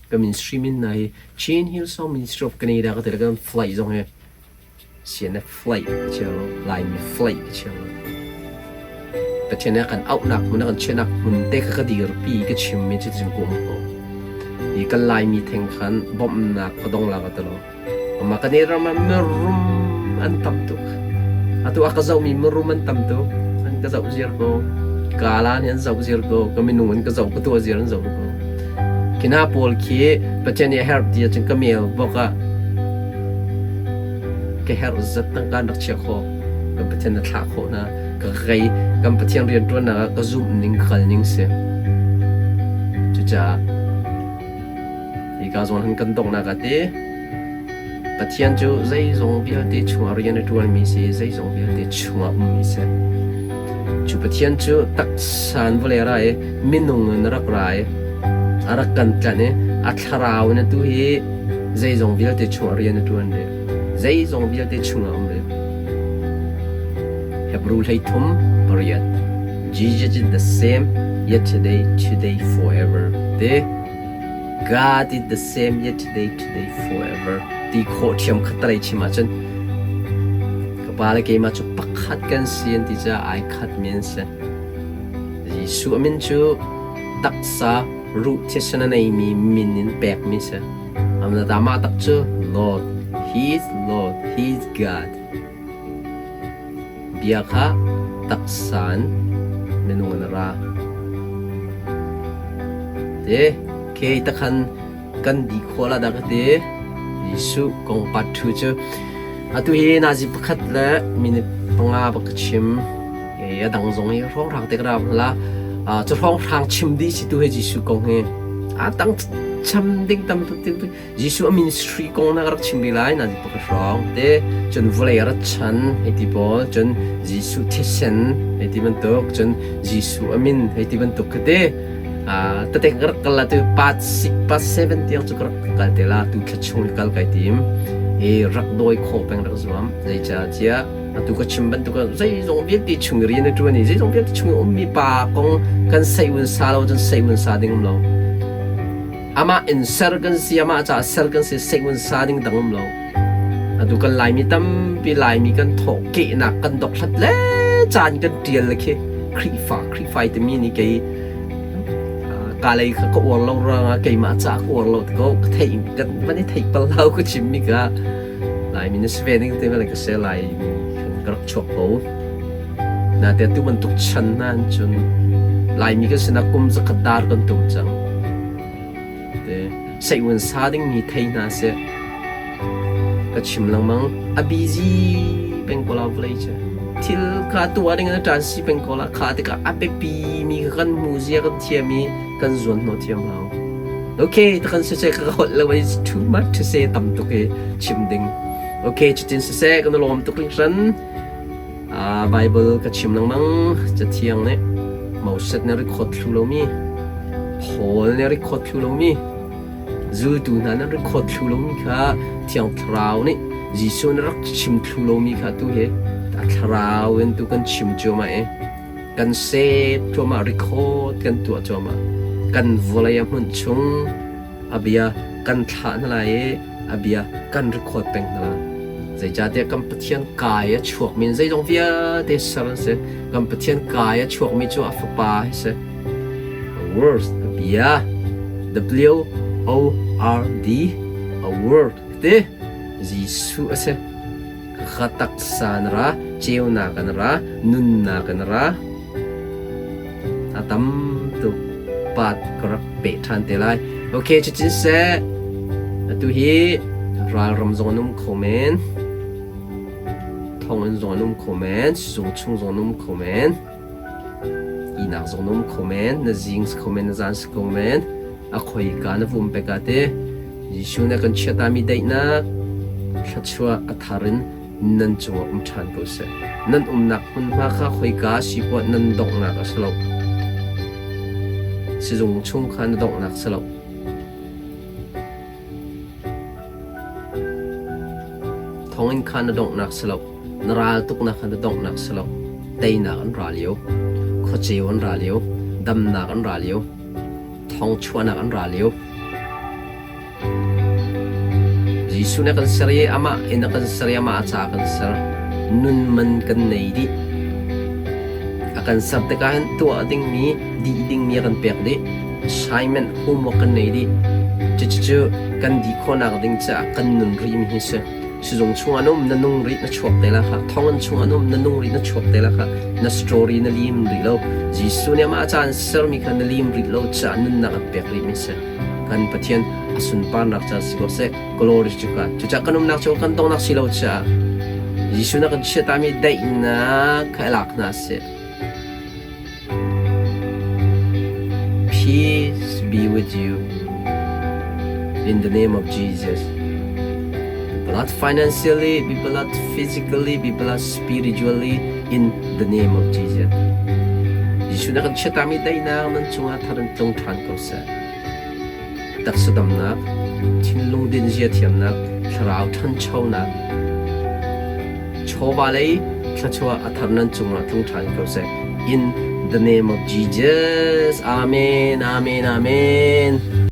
Ka ministry min hna hi Chin Hillsong Ministry of Canada ka ti le kan flight zong hi CNF flight ka chia lo. Laimi flight ka chia lo. Pathian nih a kan auhnak hmun a kan chiahnak hmun te kha ka dirpi ka chimmi cu cutin ka um ko. Hi kan Laimi theng khan bawmhnak ka dong la ka ti lo. Amah kan i ram ah mirum an tam tuk. Atu a ka zohmi mirum an tam tuk. An ka zoh ziar ko. Kala nih an zoh ziar ko. Ka minung an ka zoh ka tuah ziar an zoh ko. Khi hna pawl khi Pathian nih a herh ti ahcun ka mail bok ah ka herh zat tangka an rak chiah khawh. Kan Pathian na thlah khawh hna. Ka rei kan Pathian rianṭuannak ah ka zumh ning ka kal ning si. Cucaah Hika zawn han kan donghnak ah ti Pathian cu zeizong vialte chungah rian a ṭuanmi si, zeizong vialte chungah ummi si. Cu Pathian cu taksa in vawlei a ra i minung in a rak ra i a rak kan tlanh i a thlarau in atu hi zeizong vialte chungah rian a ṭuan rih. Zeizong vialte chungah um rih. Hebrew 33:8 Jesus is the same yesterday, today, forever. Te God is the same yesterday, today, forever ti khawh ṭhiam kha talei chim ahcun ka pa le keimah cu pakhat kan si an ti caah ai khatmi an si. Jesuh a min cu taksa ruh thisen a neimi min in pekmi si. Amah tak cu Lord, He is Lord, He is God. Bia kha taksa in minung in a ra. Te ke takhan kan di khawh la dah ka ti. Jesuh kong part 2 cu atu hi nazi pakhat le minute panga bak ka chim. E a dang zong hi hrawnghrang te ka ra la. Cu hrawnghrang chim dih si tu hi Jesuh kong hi. A dang cham ding tam tuk Jesuh a ministry kong na ka rak chim rih lai na ti hrawng te cun vawlei a rat chan hei ti pawl cun Jesuh thisen hei ti bantuk cun Jesuh a min hei ti bantuk kha te tete ka rak kal la tu part 6 part 7 tiang cu ka rak kal te la tu thla chung kal kai tim i rak dawi khawh peng rak zuam zeicahtiah atu ka chim bantuk zeizong vialte chung rian a ṭuan i zeizong vialte chung i ummi pa kong kan sei un sa lo cun sei un sa ding um lo Amah in ser kan si, amah caah ser kan si, seihmun sa ding dang um lo. Atu kan Laimi tampi Laimi kan thawh kehnak kan dokhlat le caan kan ṭial le khi Khrihfa Khrihfa i timi nih kei ka lei kha ka uar lo ruangah keimah caah ka uar lo ti ko ka theih kan van i theih pal lo ka chimmi ka Laimi na si ve ning te ka se Laimi kan ka rak chuak ko. Naite tu bantuk chan hna in cun Laimi kan sinah kum zakhat dar kan tum cang. Te seihun sa dingmi thei hna seh. Ka chim lengmang a busy peng ko la vawlei cu. Thil kha tuah ding in a ṭan si peng ko la kha tikah a biapi mi kha kan hmu zia kan thiam i kan zuan hnawh thiam hau. Okay, ta kan siseh ka holh lo it's too much to say tam tuk i chim ding. Okay, cutin siseh kan lawm tuk hringhran. Baibal ka chim lengmang. Cathiang nih Moses nih a record thlu lomi, Paul nih a record thlu lomi, zultu hna nih an record thlu lomi kha Thiang Thlarau nih Jesuh nih rak chim thlu lomi kha tu hi a thlarau in tu kan chim cuahmah i kan save cuahmah, record kan tuah cuahmah. Kan vawlei a hmunh chung a bia kan thlah hna lai i a bia kan record peng hna. Zeicahtiah kan Pathian kai a chuakmi in zeizong vialte ser an si. Kan Pathian kai a chuakmi cu a Fapa hi si. A words, a bia, W O R D, a word ti Jesuh a si. Ka taksa na ra, ceunak na ra, nunnak na ra. A tam tuk pat ka rak peh ṭhan te lai. Ok, cutin seh. Atu hi ralram zong an um kho men. Thonginn zong an um kho men. Sizung chung zong an um kho men. Ihnak zong na um kho men. Na zing si kho men, na zan si kho men. A khoika na vum pek ah te. Jesuh nih a kan chiatami daihnak. Thluachuah a thar in nan cungah um ṭhan ko seh. Nan umnak hmunhma kha khoika si poah nan donghnak a si lo. Sizung chung kha na donghnak si lo. Thonginn kha na donghnak si lo. Na ral tuknak kha na donghnak si lo. Teinak an ra lio. Khuaceu an ra lio. Damnak an ra lio. Thawngchuahnak an ra lio. Jesuh nih a kan ser i amah in a kan ser i amah a ca a kan ser. Nun man kan nei dih. A kan ser tikah hin tuah dingmi, dih dingmi a kan pek dih. Assignment, homework kan nei dih. Cucu kan dih khawhnak ding caah kan nun rihmi hi si. Sizung chungah na um, na nung rih, na chuak te la kha. Thonginn chungah na um, na nung rih, na chuak te la kha. Na story na lim rih lo. Jesuh nih amah ca an sermi kha na lim rih lo caah nunnak an pek rihmi si. Kan Pathian a sunparnak ca si ko seh. Glory to God. Cucaah kan umnak cu kan tongnak si lo caah Jesuh na kan chiatami daihnak kha i lak hna seh. Peace be with you. In the name of Jesus. Be blessed financially, be blessed physically, be blessed spiritually in the name of Jesus. Jesuh na kan chiatami daihnak nan cungah thar in tlung ṭhan ko seh. Taksa damnak, thinlung dinzia thiamnak, thlarau ṭhanchonak, chawva lei thluachuah a thar nan cungah tlung ṭhan ko seh. In the name of Jesus. Amen. Amen. Amen.